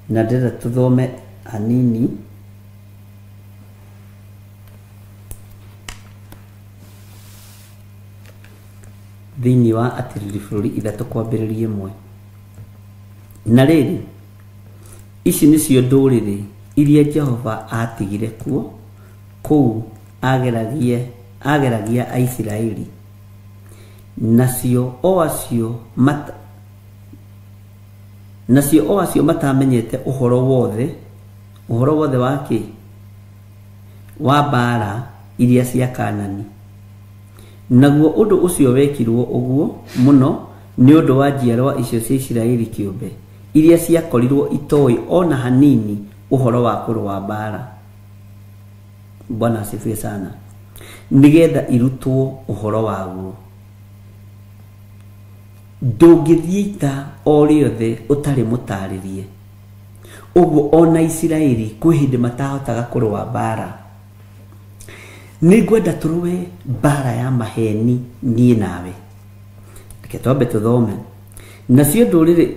Na ndĩrenda tũthome hanini thĩinĩ wa Atirĩrĩri Bũrũri 3 kwambĩrĩria 1. Na rĩrĩ, ici nĩcio ndũrĩrĩ iria Jehova atigire kuo kũu ageragia Aisiraeli, nacio o acio matamenyete ũhoro wothe wa kĩ wa mbaara iria cia Kanani. Naguo ũndũ ũcio wekirwo ũguo mũno nĩ ũndũ wa njiarwa icio cia Isiraeli kĩũmbe iria ciakorirwo itoĩ ona hanini ũhoro wa kũrũa mbaara. Bwana asifiwe sana. Nĩgetha irutwo ũhoro waguo. Ndũngĩthiĩ ita o rĩothe ũtarĩ mũtarĩrie. Ũguo ona Isiraeli kwĩ hĩndĩ matahotaga kũrũa mbaara. Nĩngwenda tũrũe mbaara ya maheni niĩ nawe. Reke twambe tũthome. Nacio ndũrĩrĩ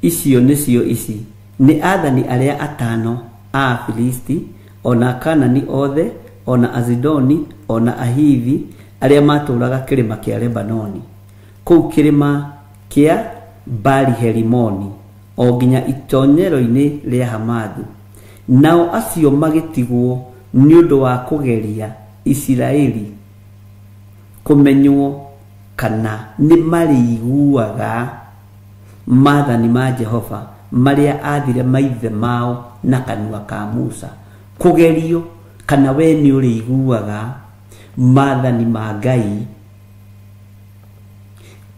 icio nĩcio ici: nĩ athani arĩa atano a Afilisti, ona Kanani othe, ona Azidoni, ona Ahivi arĩa matũũraga kĩrĩma kĩa Lebanoni, kũu kĩrĩma kĩa Baali-Herimoni, o nginya itonyero-inĩ rĩa Hamathu. Nao acio magĩtigwo nĩ ũndũ wa kũgeria Isiraeli kũmenywo kana nĩ marĩiguaga maathani ma Jehova marĩa aathire maithe mao na kanua ka Musa. Kũgerio kana we nĩ ũrĩiguaga maathani ma Ngai,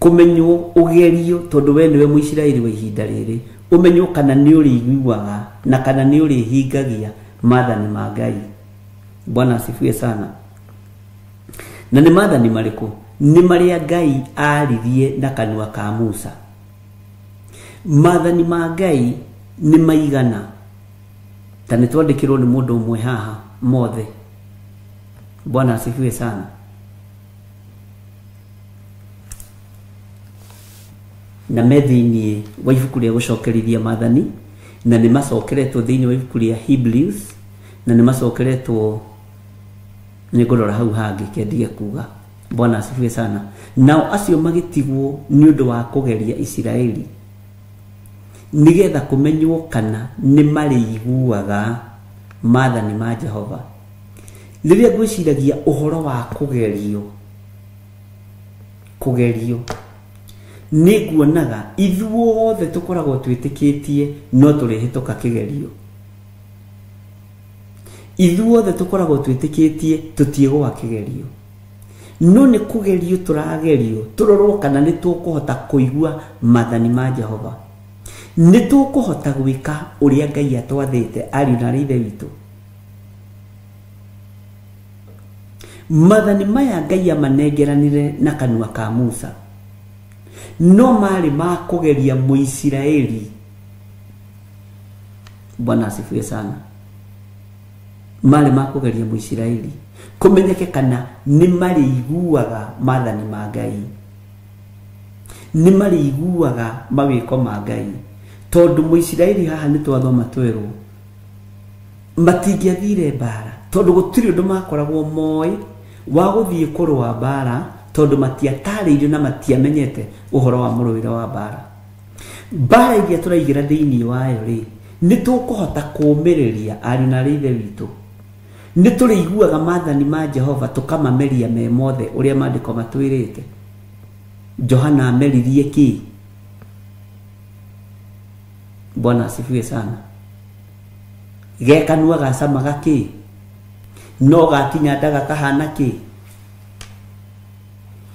kũmenywo ũgerio tondũ we nĩwe Mũisiraeli wa ihinda rĩrĩ, ũmenywo kana nĩ ũrĩiguaga na kana nĩ ũrĩhingagia maathani ma Ngai. Bwana asifiwe sana. Na nĩ maathani marĩkũ? Nĩ marĩa Ngai aaririe na kanua ka Musa. Maathani ma Ngai nĩ maigana? Ta nĩ twandĩkĩrwo nĩ mũndũ ũmwe haha mothe. Bwana asifiwe sana. Na me thĩinĩ wa ibuku rĩa gũcokerithia maathani, na nĩ macokeretwo thĩinĩ wa ibuku rĩa Hebrews, na nĩ macokeretwo, nĩ ngũrora hau hangĩ kendige kuga. Bwana asifiwe sana. Nao acio magĩtigwo nĩ ũndũ wa kũgeria Isiraeli, nĩgetha kũmenywo kana nĩ marĩiguaga maathani ma Jehova. Rĩrĩa ngwĩciragia ũhoro wa kũgerio, kũgerio nĩ nguonaga ithuothe tũkoragwo twĩtĩkĩtie no tũrĩhĩtũka kĩgerio. Ithuothe tũkoragwo twĩtĩkĩtie tũtiĩgũa kĩgerio, no nĩ kũgerio tũragerio tũrorwo kana nĩ tũkũhota kũigua maathani ma Jehova, nĩ tũkũhota gwĩka ũrĩa Ngai atwathĩte ariũ na ithe witũ. Maathani maya Ngai amanengeranire na kanua ka Musa no marĩ ma kũgeria Mũisiraeli. Bwana asifiwe sana. Marĩ ma kũgeria Mũisiraeli kũmenyeke kana nĩ marĩiguaga maathani ma Ngai, nĩ marĩiguaga mawĩko ma Ngai. Tondũ Mũisiraeli haha nĩ twathoma twerwo matingĩathire mbara, tondũ gũtirĩ ũndũ makoragwo moĩ wa gũthiĩ kũrũa mbara, tondũ matiatarĩirio na matiamenyete ũhoro wa mũrũĩre wa mbara. Mbara iria tũraigĩra thĩinĩ wayo rĩ, nĩ tũkũhota kũũmĩrĩria ariũ na ithe witũ. Nĩ tũrĩiguaga maathani ma Jehova tũkamameria me mothe ũrĩa maandĩko matwĩrĩte. Johana ameririe kĩ? Bwana asifiwe sana. Ge kanua gacamaga kĩ? No gakinya nda gakahana kĩ?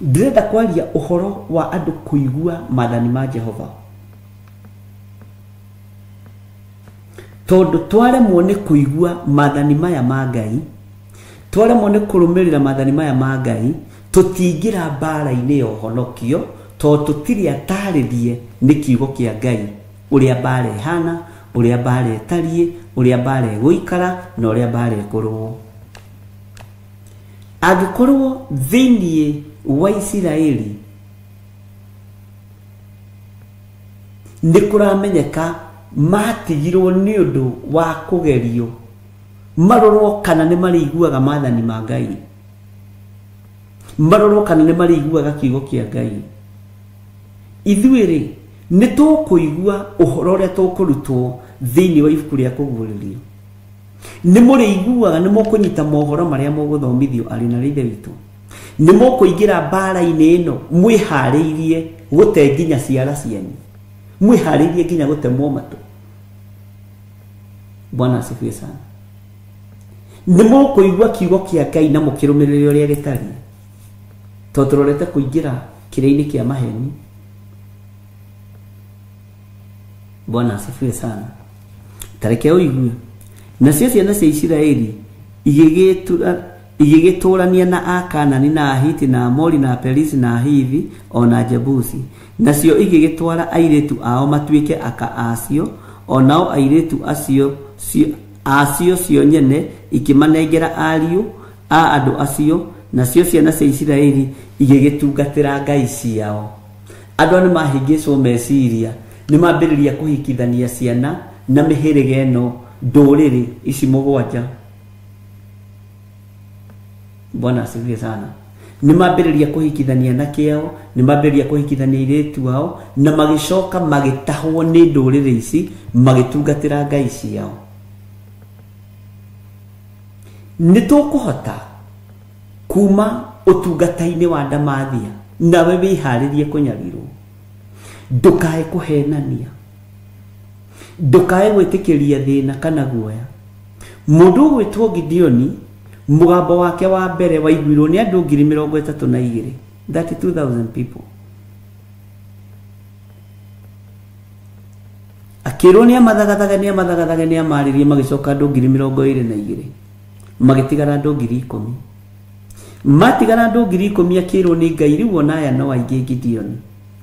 Ndĩrenda kwaria ũhoro wa andũ kũigua maathani ma Jehova, tondũ twaremwo nĩ kũigua maathani maya ma Ngai, twaremwo nĩ kũrũmĩrĩra maathani maya ma Ngai, tũtingĩra mbara-inĩ ya ũhonokio, tondũ tũtirĩ atarĩrie nĩ kiugo kĩa Ngai ũrĩa mbara ĩhana, ũrĩa mbara ĩtariĩ, ũrĩa mbara ĩgũikara na ũrĩa mbara ĩkũrũo. Angĩkorwo thĩinĩ wa Isiraeli nĩ kũramenyeka matigirwo nĩ ũndũ wa kũgerio marorwo kana nĩ marĩiguaga maathani ma Ngai, marorwo kana nĩ marĩiguaga kiugo kĩa Ngai, ithuĩ rĩ nĩ tũkũigua ũhoro ũrĩa tũkũrutwo thĩinĩ wa ibuku rĩa kũguũrĩrio. Nĩ mũrĩiguaga, nĩ mũkũnyita mohoro marĩa mũgũthomithio ariũ na ithe witũ. Nĩ mũkũingĩra mbara-inĩ ĩno mwĩharĩirie gũte nginya ciara cianyu, mwĩharĩirie nginya gũtemwo matũ. Bwana asifiwe sana. Nĩ mũkũigua kiugo kĩa Ngai na mũkĩrũmĩrĩre ũrĩa gĩtariĩ, tondũ tũrorete kũingĩra kĩrĩa-inĩ kĩa maheni. Bwana asifiwe sana. Tareke ũigue. Nacio ciana cia Isiraeli igĩgĩtũũrania na Akanani na Ahiti na Amori na Aperisi na Ahivi o na Jebusi. Nacio igĩgĩtwara airĩtu ao matuĩke aka acio, o nao airĩtu acio acio cio nyene ikĩmanengera ariũ a andũ acio. Nacio ciana cia Isiraeli igĩgĩtungatĩra ngai ciao. Andũ aya nĩmahĩngĩcwo meciria, nĩmambĩrĩria kũhikithania ciana na mĩhĩrĩga ĩno ndũrĩrĩ ici mũgwanja. Bwana asifiwe sana. Nĩmambĩrĩria kũhikithania na kĩao, nĩmambĩrĩria kũhikithania airĩtu ao, na magĩcoka magĩtahwo nĩ ndũrĩrĩ ici magĩtungatĩra ngai ciao. Nĩ tũkũhota kuma ũtungata-inĩ wa Ndamathia, nawe wĩharĩrie kũnyarirwo. Ndũkae kũhenania, ndũkae gwĩtĩkĩria thĩna kana guoya. Mũndũ ũgwĩtwo Gideoni, mũgambo wake wa mbere waiguirwo nĩ andũ 32,000, 32,000 people. Akĩrwo nĩ amathagathaga, nĩ amathagathaga, nĩ amarĩrie, magĩcoka andũ 22,000, magĩtigara andũ 10,000. Matigara andũ 10,000 akĩrwo nĩ Ngai rĩu ona aya no aingĩ Gideon.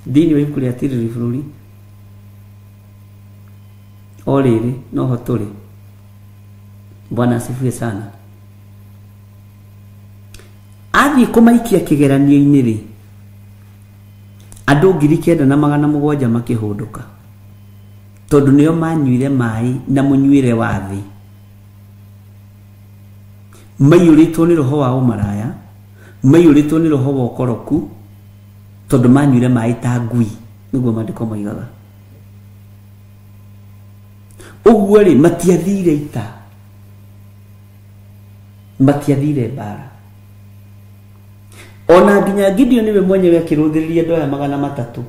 Thĩinĩ wa ibuku rĩa Tirĩrĩ Bũrũri o rĩrĩ noho tũrĩ. Bwana asifiwe sana. Athiĩ kũmaikia kĩgeranio-inĩ rĩ, andũ 9,700 makĩhũndũka tondũ nĩo manyuire maĩ na mũnyuĩre wa thĩ, maiyũrĩtwo nĩ roho wa ũmaraya, maiyũrĩtwo nĩ roho wa ũkoroku, tondũ manyuire maĩ ta ngui, nĩguo maandĩko moigaga. Ũguo rĩ, matiathire ita, matiathire mbara. Ona nginya Gideon niwe mwenyewe akĩrũthĩrĩria andũ aya 300,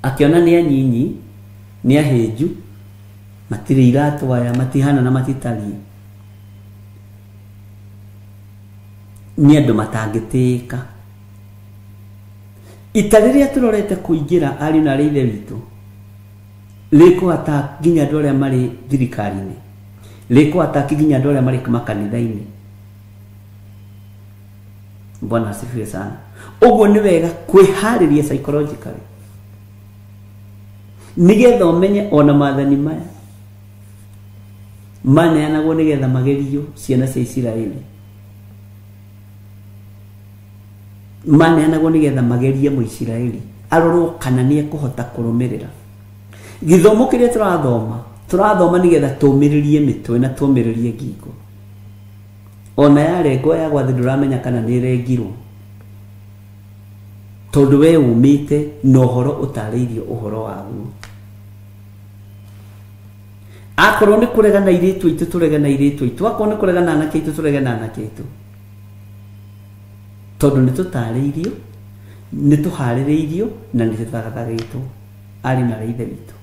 akĩona nĩ anyinyi, nĩ ahĩnju, matirĩ iratũ aya, matihana na matitariĩ, nĩ andũ matangĩtĩĩka. Ita rĩrĩa tũrorete kũingĩra ariũ na arĩ ithe witũ rĩkũ attack nginya andũ arĩa marĩ thirikari-inĩ, rĩkũ attack nginya andũ arĩa marĩ makanitha-inĩ. Bwana asifiwe sana. Ũguo nĩ wega kwĩharĩria psychologically nĩgetha ũmenye ona maathani maya maneanagwo nĩgetha magerio ciana cia Isiraeli, maneanagwo nĩgetha magerie Mũisiraeli arorwo kana nĩ ekũhota kũrũmĩrĩra. Gĩthomo kĩrĩa tũrathoma, tũrathoma nĩgetha tũmĩrĩrie mĩtwe na tũmĩrĩrie ngingo. Ona yarengwo ya gwathi ndũramenya kana nĩ ĩrengirwo, tondũ we umĩte na ũhoro ũtarĩirio ũhoro waguo. Akorwo nĩ kũregana airĩtu aitũ, tũregana airĩtu aitũ, akorwo nĩ kũregana anake aitũ, tũregana anake aitũ, tondũ nĩ tũtarĩirio, nĩ tũharĩrĩirio na nĩ tũthagathagĩtwo arĩ na ithe witũ.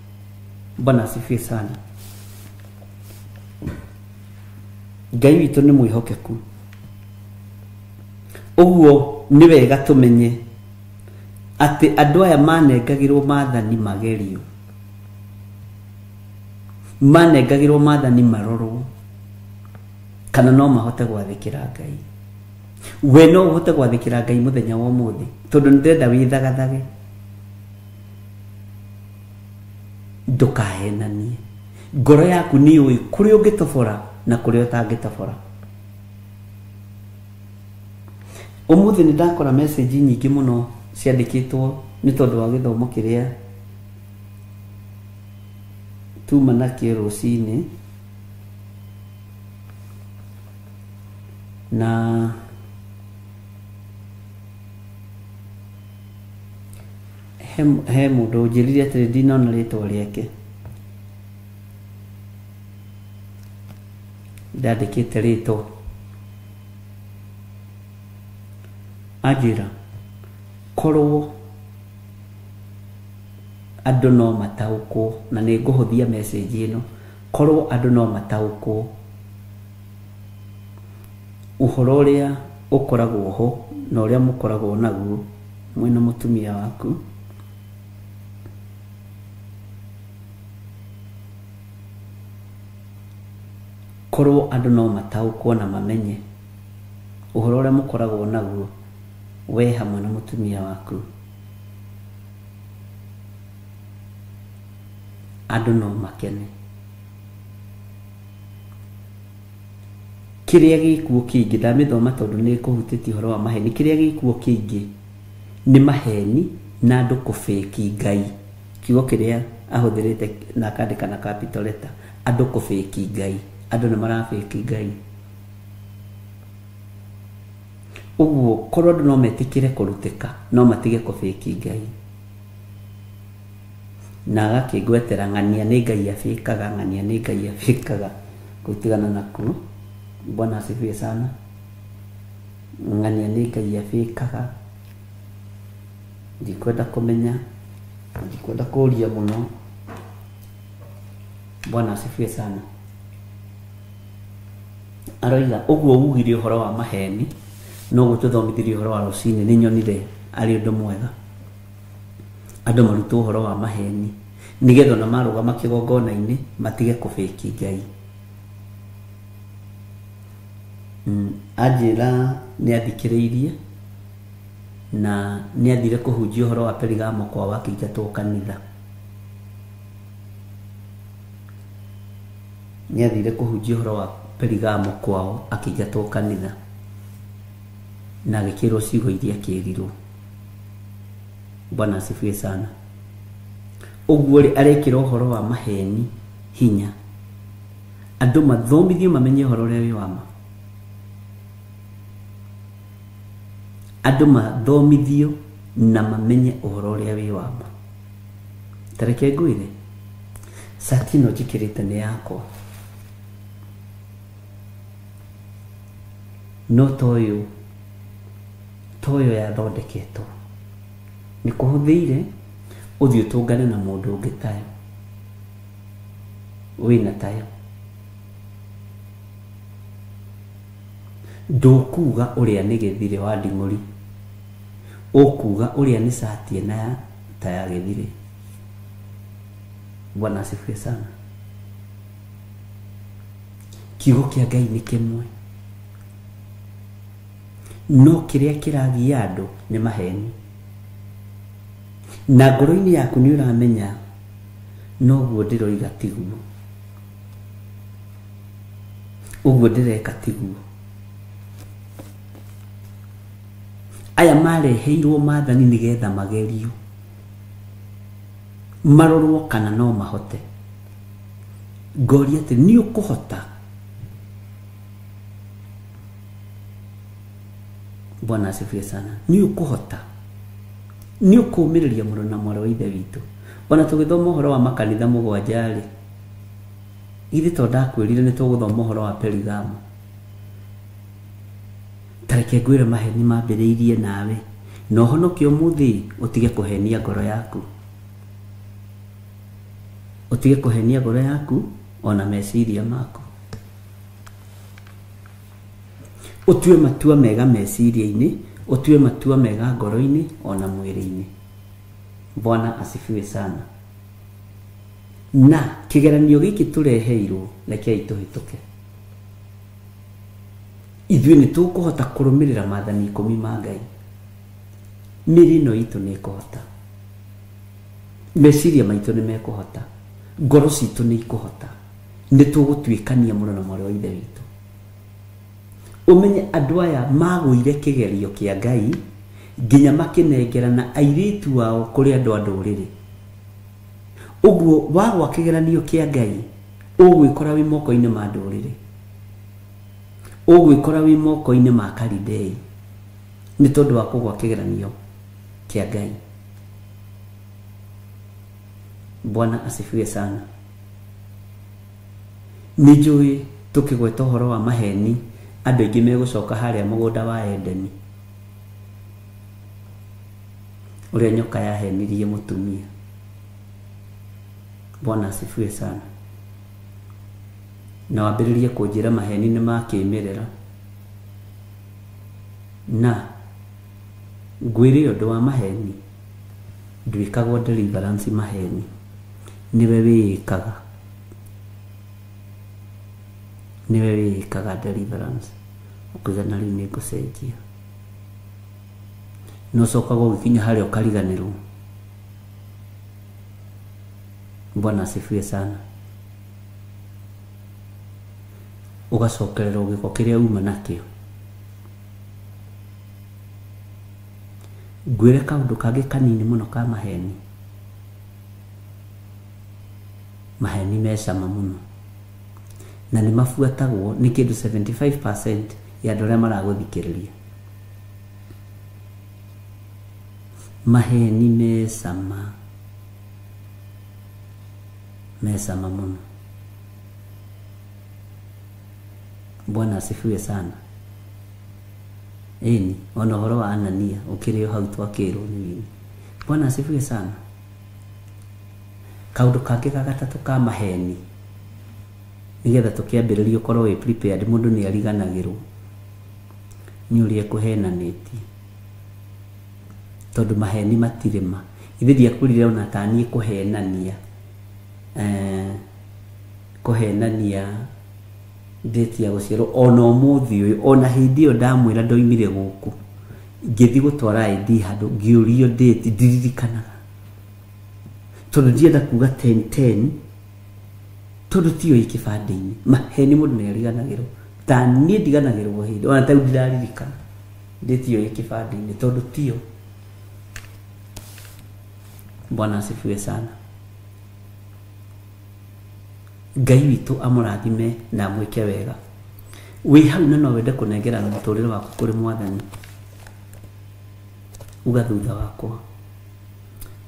Bwana asifiwe sana. Ngai witũ nĩ mwĩhokeku. Ũguo nĩ wega tũmenye atĩ andũ aya manengagĩrwo maathani magerio, manengagĩrwo maathani marorwo kana no mahote gwathĩkĩra Ngai. We no ũhote gwathĩkĩra Ngai mũthenya wa ũmũthĩ, tondũ nĩ ndĩrenda wĩthagathage, ndũkahenanie. Ngoro yaku nĩ yũĩ kũrĩa ũngĩtobora na kũrĩa ũtangĩtobora. Ũmũthĩ nĩ ndakora message nyingĩ mũno ciandĩkĩtwo nĩ tondũ wa gĩthomo kĩrĩa tuma nakĩo rũcinĩ, na he mũndũ ũnjĩrire atĩrĩ, ndinona rĩtwa rĩake, ndandĩkĩte rĩtwa, anjĩra korwo andũ no mataũkwo, na nĩ ngũhũthia message ĩno, korwo andũ no mataũkwo ũhoro ũrĩa ũkoragwo ho na ũrĩa mũkoragwo naguo mwĩna mũtumia waku, korwo andũ no mataũkwo na mamenye ũhoro ũrĩa mũkoragwo naguo we hamwe na mũtumia waku, andũ no makene. Kĩrĩa gĩkuo kĩingĩ, ndamĩthoma tondũ nĩ kũhutĩtie ũhoro wa maheni, kĩrĩa gĩkuo kĩingĩ nĩ maheni na andũ kũbĩki Ngai. Kiugo kĩrĩa ahũthĩrĩte na akandĩka na capital letter, andũ kũbĩki Ngai, andũ nĩ marabĩki Ngai. Ũguo korwo andũ no metĩkĩre kũrutĩka, no matige kũbĩki Ngai. Na agakĩngwetera ng'ania nĩ Ngai abĩkaga, ng'ania nĩ Ngai abĩkaga, gũtigana nakuo. Bwana asifiwe sana. Ng'ania nĩ Ngai abĩkaga, ndikwenda kũmenya, ndikwenda kũria mũno. Bwana asifiwe sana. Aroiga ũguo ugire ũhoro wa maheni, no gũtũthomithirie ũhoro wa rũcinĩ, nĩ nyonire arĩ ũndũ mwega andũ marutwo ũhoro wa maheni nĩgetha ona marũgama kĩgongona-inĩ matige kũbĩki Ngai. Anjĩra nĩ athikĩrĩirie na nĩ athire kũhunjia ũhoro wa Perigamo kwao akĩingatwo kanitha. Nĩ athire kũhunjia ũhoro wa Perigamo kwao akĩingatwo kanitha na agĩkĩrwo ciugo iria akĩrirwo. Bwana asifiwe sana. Ũguo rĩ arekĩra ũhoro wa maheni hinya, andũ mathomithio mamenye ũhoro ũrĩa wĩ wa ma, andũ mathomithio na mamenye ũhoro ũrĩa wĩ wa ma. Ta reke ngwĩre, cati ĩno njĩkĩrĩte nĩ yakwa, no toyũ yathondeketwo nĩ kũhũthĩire ũthiĩ ũtũngane na mũndũ ũngĩ tayo wĩna tayo. Ndũkuga ũrĩa nĩ gĩthirĩ wa nding'ũri, ũkuga ũrĩa nĩ cati ĩna ya ta ya gĩthirĩ. Bwana asifiwe sana. Kiugo kĩa Ngai nĩ kĩmwe, no kĩrĩa kĩragia andũ nĩ maheni. Na ngoro-inĩ yaku nĩ ũramenya noguo ndĩroiga tiguo, ũguo ndĩreka tiguo. Aya mareheirwo maathani nĩgetha magerio, marorwo kana no mahote. Ngoria atĩ nĩ ũkũhota. Bwana asifiwe sana. Nĩ ũkũhota, nĩ ũkũũmĩrĩria mũno na mwarĩ wa ithe witũ. Ona tũgĩthoma ũhoro wa makanitha mũgwanja rĩ, ithe to ndakwĩrire nĩ tũgũthoma ũhoro wa Perigamo. Ta reke ngwĩre maheni mambĩrĩirie nawe, na ũhonoke ũmũthĩ ũtige kũhenia ngoro yaku, ũtige kũhenia ngoro yaku ona meciria maku. Ũtue matua mega meciria-inĩ, ũtue matua mega ngoro-inĩ ona mwĩrĩ-inĩ. Bwana asifiwe sana. Na kĩgeranio gĩkĩ tũreheirwo, rekei tũhĩtũke. Ithuĩ nĩ tũkũhota kũrũmĩrĩra maathani 10 ma Ngai. Mĩĩrĩ ĩno itũ nĩ ĩkũhota, meciria maitũ nĩ mekũhota, ngoro citũ nĩ ikũhota. Nĩ tũgũtuĩkania mũno na mwarĩ wa ithe witũ. Ũmenye andũ aya magũire kĩgerio kĩa Ngai nginya makĩnengerana airĩtu ao kũrĩ andũ a ndũrĩrĩ. Ũguo wagwa kĩgeranio kĩa Ngai ũgwĩkora wĩ moko-inĩ ma ndũrĩrĩ, ũgwĩkora wĩ moko-inĩ ma Kalidei nĩ tondũ wa kũgwa kĩgeranio kĩa Ngai. Bwana asifiwe sana. Nĩ njũĩ tũkĩgweta ũhoro wa maheni andũ aingĩ megũcoka harĩa mũgũnda wa Edeni, ũrĩa nyoka yahenirie mũtumia. Bwana asifiwe sana. Na wambĩrĩrie kũnjĩra maheni nĩ ma kĩmerera, na ngwĩre ũndũ wa maheni ndwĩkagwo deliverance maheni, nĩwe wĩĩkaga, nĩwe wĩĩkaga deliverance. Ũkauga na rĩu nĩ ngũcenjia, no ũcokaga ũgĩkinya harĩa ũkariganĩrwo. Bwana asifiwe sana. Ũgacokererwo gĩko kĩrĩa uma nakĩo. Ngwĩre kaũndũ kangĩ kanini mũno ka maheni. Maheni me cama mũno na nĩ mabuatagwo nĩ kĩndũ 75% ya andũ arĩa maragũthikĩrĩria. Maheni me cama, me cama mũno. Bwana asifiwe sana. Ĩni ona ũhoro wa Anania ũkĩrĩ o hau twakĩrwo nĩ wini. Bwana asifiwe sana. Kaũndũ kangĩ ga gatatũ ka maheni, nĩgetha tũkĩambĩrĩria ũkorwo wĩ prepared, mũndũ nĩ ariganagĩrwo nĩ ũrĩa ekũhenanĩtie, tondũ maheni matirĩ ma. Ithe ndiakwĩrire ona ta niĩ kũhenania, kũhenania Date ya gũciarwo ona ũmũthĩ ũyũ, ona hĩndĩ ĩyo ndamwĩra ndoimire gũkũ ngĩthiĩ gũtwara ID handũ ngĩũrio date ndiririkanaga, tondũ ndienda kuga 10-10 tondũ tiyo ĩ kĩbandĩ-inĩ. Maheni mũndũ nĩ ariganagĩrwo, ta niĩ ndiganagĩrwo hĩndĩ ona ta rĩu ndiraririkana date ĩyo ĩ kĩbandĩ-inĩ tondũ tiyo. Bwana asifiwe sana. Ngai witũ amũrathime na amwĩke wega. Wĩ hau na no wende kũnengerana mũtũrĩre waku kũrĩ Mwathani, uga thutha wakwa,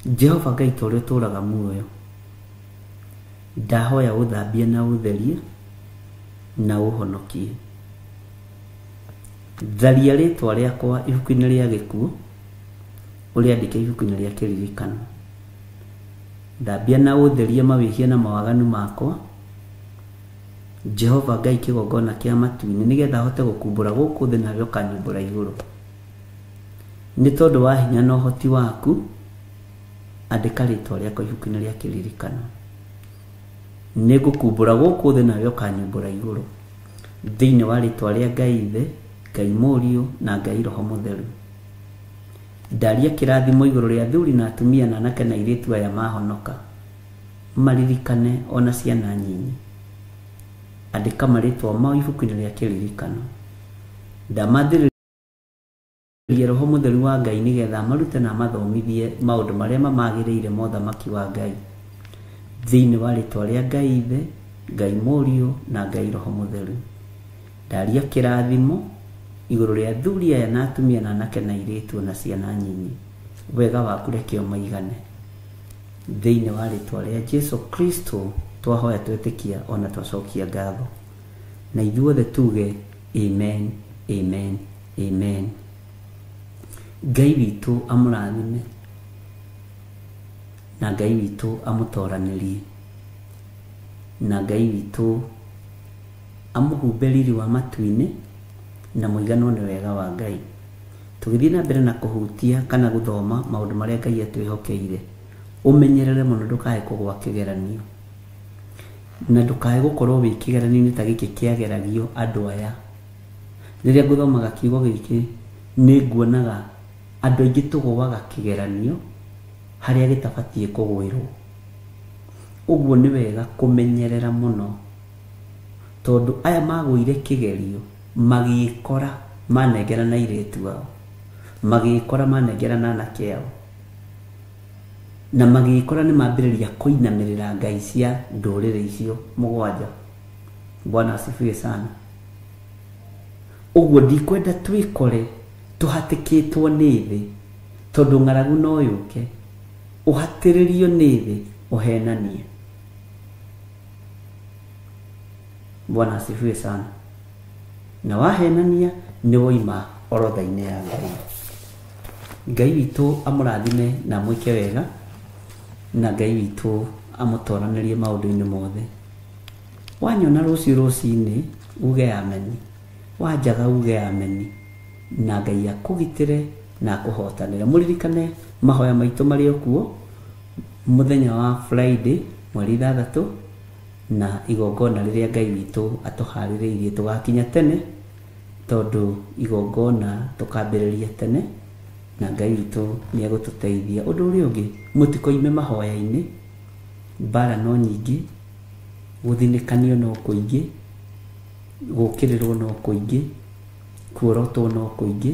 Jehova Ngai ta ũrĩa ũtũũraga muoyo, ndahoya ũthambie na ũtherie na ũhonokie. Tharia rĩtwa rĩakwa ibuku-inĩ rĩa gĩkuũ, ũrĩandĩke ibuku-inĩ rĩa kĩririkano. Thambia na ũtherie mawĩhia na mawaganu makwa, Jehova Ngai kĩgongona kĩa matu-inĩ, nĩgetha hote gũkumbũra gũkũ thĩ nawe ũkanyumbũra igũrũ. Nĩ tondũ wa hinya na ũhoti waku, andĩka rĩtwa rĩakwa ibuku-inĩ rĩa kĩririkano. Nĩngũkumbũra gũkũ thĩ nawe ũkanyumbũra igũrũ, thĩinĩ wa rĩtwa rĩa Ngai Ithe, Ngai Mũriũ na Ngai Roho Mũtheru. Ndaria kĩrathimo igũrũ rĩa athuri na atumia na anake na airĩtu aya mahonoka, maririkane ona ciana nyinyi. Andĩka marĩtwa mao ibuku-inĩ rĩa kĩririkano. Ndamathĩrĩria Roho Mũtheru wa Ngai nĩgetha amarute na amathomithie maũndũ marĩa mamagĩrĩire ma ũthamaki wa Ngai, thĩinĩ wa rĩtwa rĩa Ngai Ithe, Ngai Mũriũ na Ngai Roho Mũtheru. Ndaria kĩrathimo igũrũ rĩa athuri aya na atumia na anake na airĩtu na ciana nyinyi, wega waku reke ũmaigane, thĩinĩ wa rĩtwa rĩa Jesu Kristo twahoya twetĩkia ona twacokia ngatho, na ithuothe tuge amen, amen, amen. Ngai witũ amũrathime na Ngai witũ amũtoranĩrie na Ngai witũ amũhumbe riri wa matu-inĩ na mũiganwo nĩ wega wa Ngai. Tũgĩthiĩ na mbere na kũhutia kana gũthoma maũndũ marĩa Ngai atwĩhokeire, ũmenyerere mũno ndũkae kũgwa kĩgeranio, na ndũkae gũkorwo wĩ kĩgeranio-inĩ ta gĩkĩ kĩageragio andũ aya. Rĩrĩa ngũthomaga kiugo gĩkĩ nĩ nguonaga andũ aingĩ tũgũaga kĩgeranio harĩa gĩtabatiĩ kũgwĩrwo. Ũguo nĩ wega kũmenyerera mũno, tondũ aya magũire kĩgerio magĩkora manengerana airĩtu ao, magĩkora manengerana anake ao, na magĩkora nĩ mambĩrĩria kũinamĩrĩra ngai cia ndũrĩrĩ icio mũgwanja. Bwana asifiwe sana. Ũguo ndikwenda twĩkore tũhatĩkĩtwo nĩ thĩ, tondũ ng'aragu no yũke, ũhatĩrĩrio nĩ thĩ ũhenanie. Bwana asifiwe sana. Na wahenania nĩ woima orodha-inĩ ya Ngai. Ngai witũ amũrathime na amwĩke wega, na Ngai witũ amũtoranĩrie maũndũ-inĩ mothe. Wanyona rũciũ rũcinĩ uge ameni, wanjaga uge ameni, na Ngai akũgitĩre na akũhotanĩre. Mũririkane mahoya maitũ marĩ o kuo mũthenya wa Friday mweri 6, na igongona rĩrĩa Ngai witũ atũharĩrĩirie tũgakinya tene, tondũ igongona tũkambĩrĩria tene, na Ngai witũ nĩ egũtũteithia. Ũndũ ũrĩa ũngĩ, mũtikoime mahoya-inĩ, mbara no nyingĩ, gũthinĩkanio no kũingĩ, gũkĩrĩrwo no kũingĩ, kuorotwo no kũingĩ,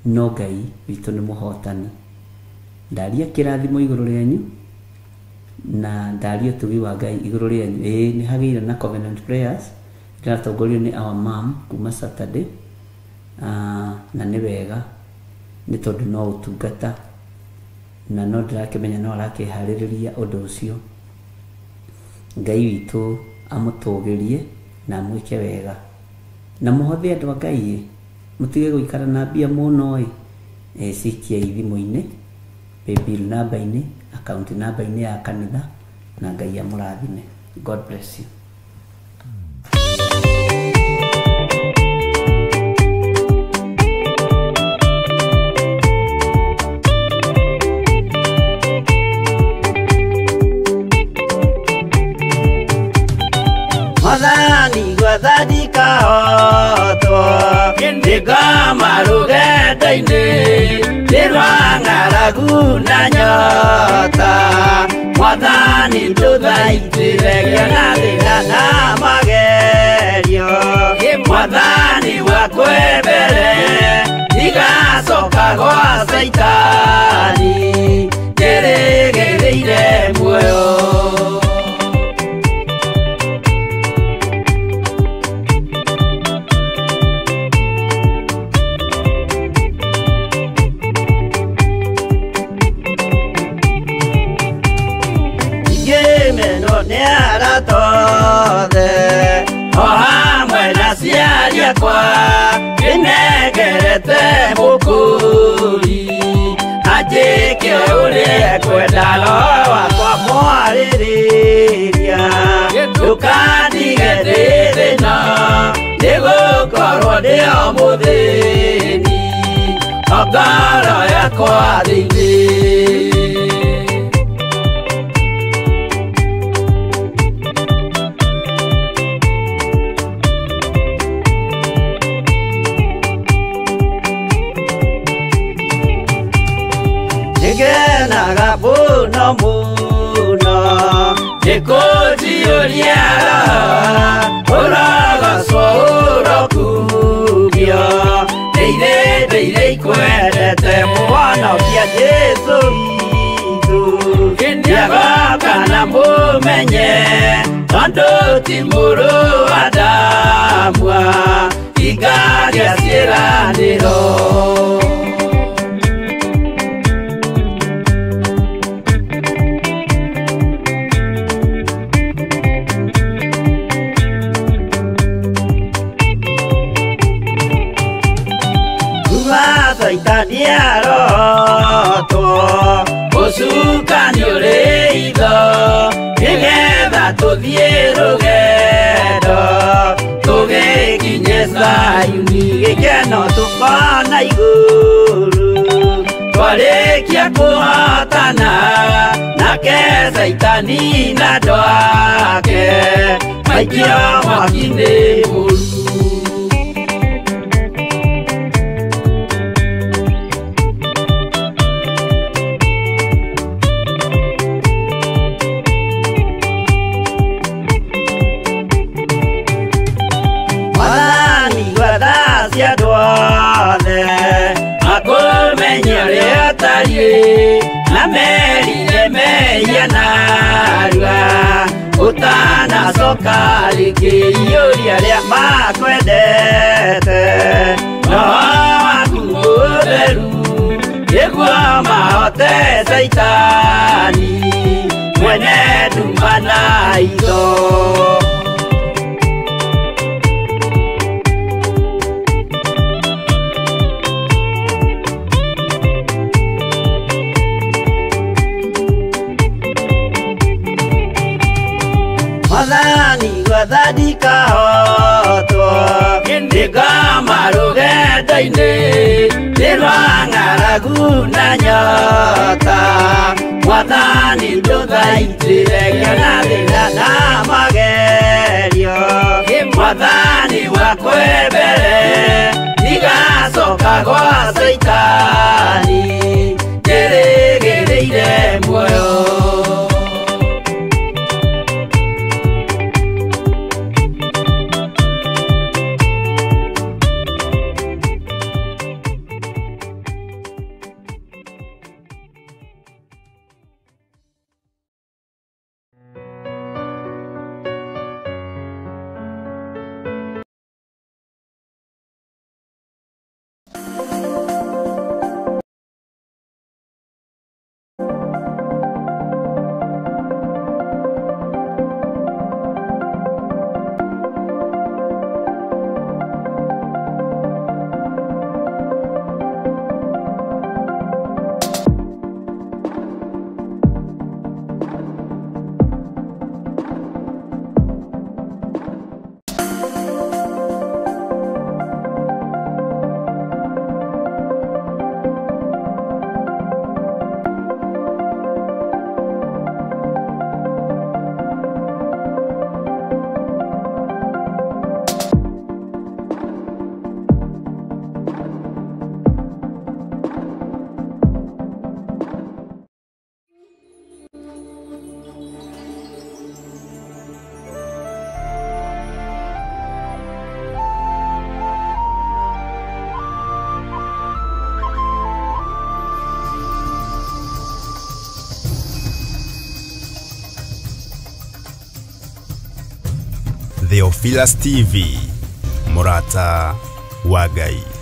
no Ngai witũ nĩ mũhotani. Ndaria kĩrathimo igũrũ rĩanyu na ndaria ũtugi wa Ngai igũrũ rĩanyu. Ĩĩ nĩ hagĩire na Covenant Prayers ĩratongorio nĩ our mom kuma Saturday, na nĩ wega nĩ tondũ no ũtungata na no ndĩrakĩmenya no arakĩharĩrĩria ũndũ ũcio. Ngai witũ amũtũgĩrie na amwĩke wega, na mũhothe andũ a Ngai, mũtige gũikara na mbia mũno ĩ, cikiai thimũ-inĩ, paybill namba-inĩ, account namba-inĩ ya kanitha, na Ngai amũrathime. God bless you. Mwathani gwathani Ndigama rũgendo-inĩ nĩ rwa ng'aragu na nyota Mwathani ndũthaitĩre ngĩona thĩna na magerio Mwathani wakwe mbere ndigacoka gwa Caitani njĩrĩgĩrĩire muoyo. Ngĩmenwo nĩ arata othe o hamwe na aciari akwa ndĩnengerete mũkũri anjĩke ũrĩa ekwenda roho wakwa mwarĩrĩria ndũkandige ndĩ thĩna nĩgũkorwo ndĩ o mũthĩni o ngoro yakwa thĩinĩ. Nĩngenaga mũno mũno nĩkũnjiyũria roho ũrogocwo ũrokumio ndĩire ndĩire ikwendete mũhonokia Jesũ witũ nĩagoka na mũmenye tondũ ti mũrũ wa Adamu ingagĩa ciĩranĩro. Caitani arotwo ũcukani ũrĩ itho nĩgetha tũthiĩ rũgendo tũgĩkinye Zayuni gĩkeno tũkona igũrũ twarĩkia kũhotana nake Caitani na andũ ake maikio mwaki-inĩ mũru. Mwathani gwatha andũ othe makũmenye ũrĩa ũtariĩ na merire mehia narua ũtanacoka rĩngĩ iyũria arĩa makwendete roho waku mũtheru nĩguo mahote Caitani mwene nduma na itho. Mwathani gwatha ndikahotwo ndigama rũgendo-inĩ nĩ rwa ng'aragu na nyota Mwathani ndũthaitĩre ngĩona thĩna na magerio Mwathani wakwe mbere ndigacoka gwa Caitani njĩrĩgĩrĩire muoyo. Theophilus TV, mũrata wa Ngai.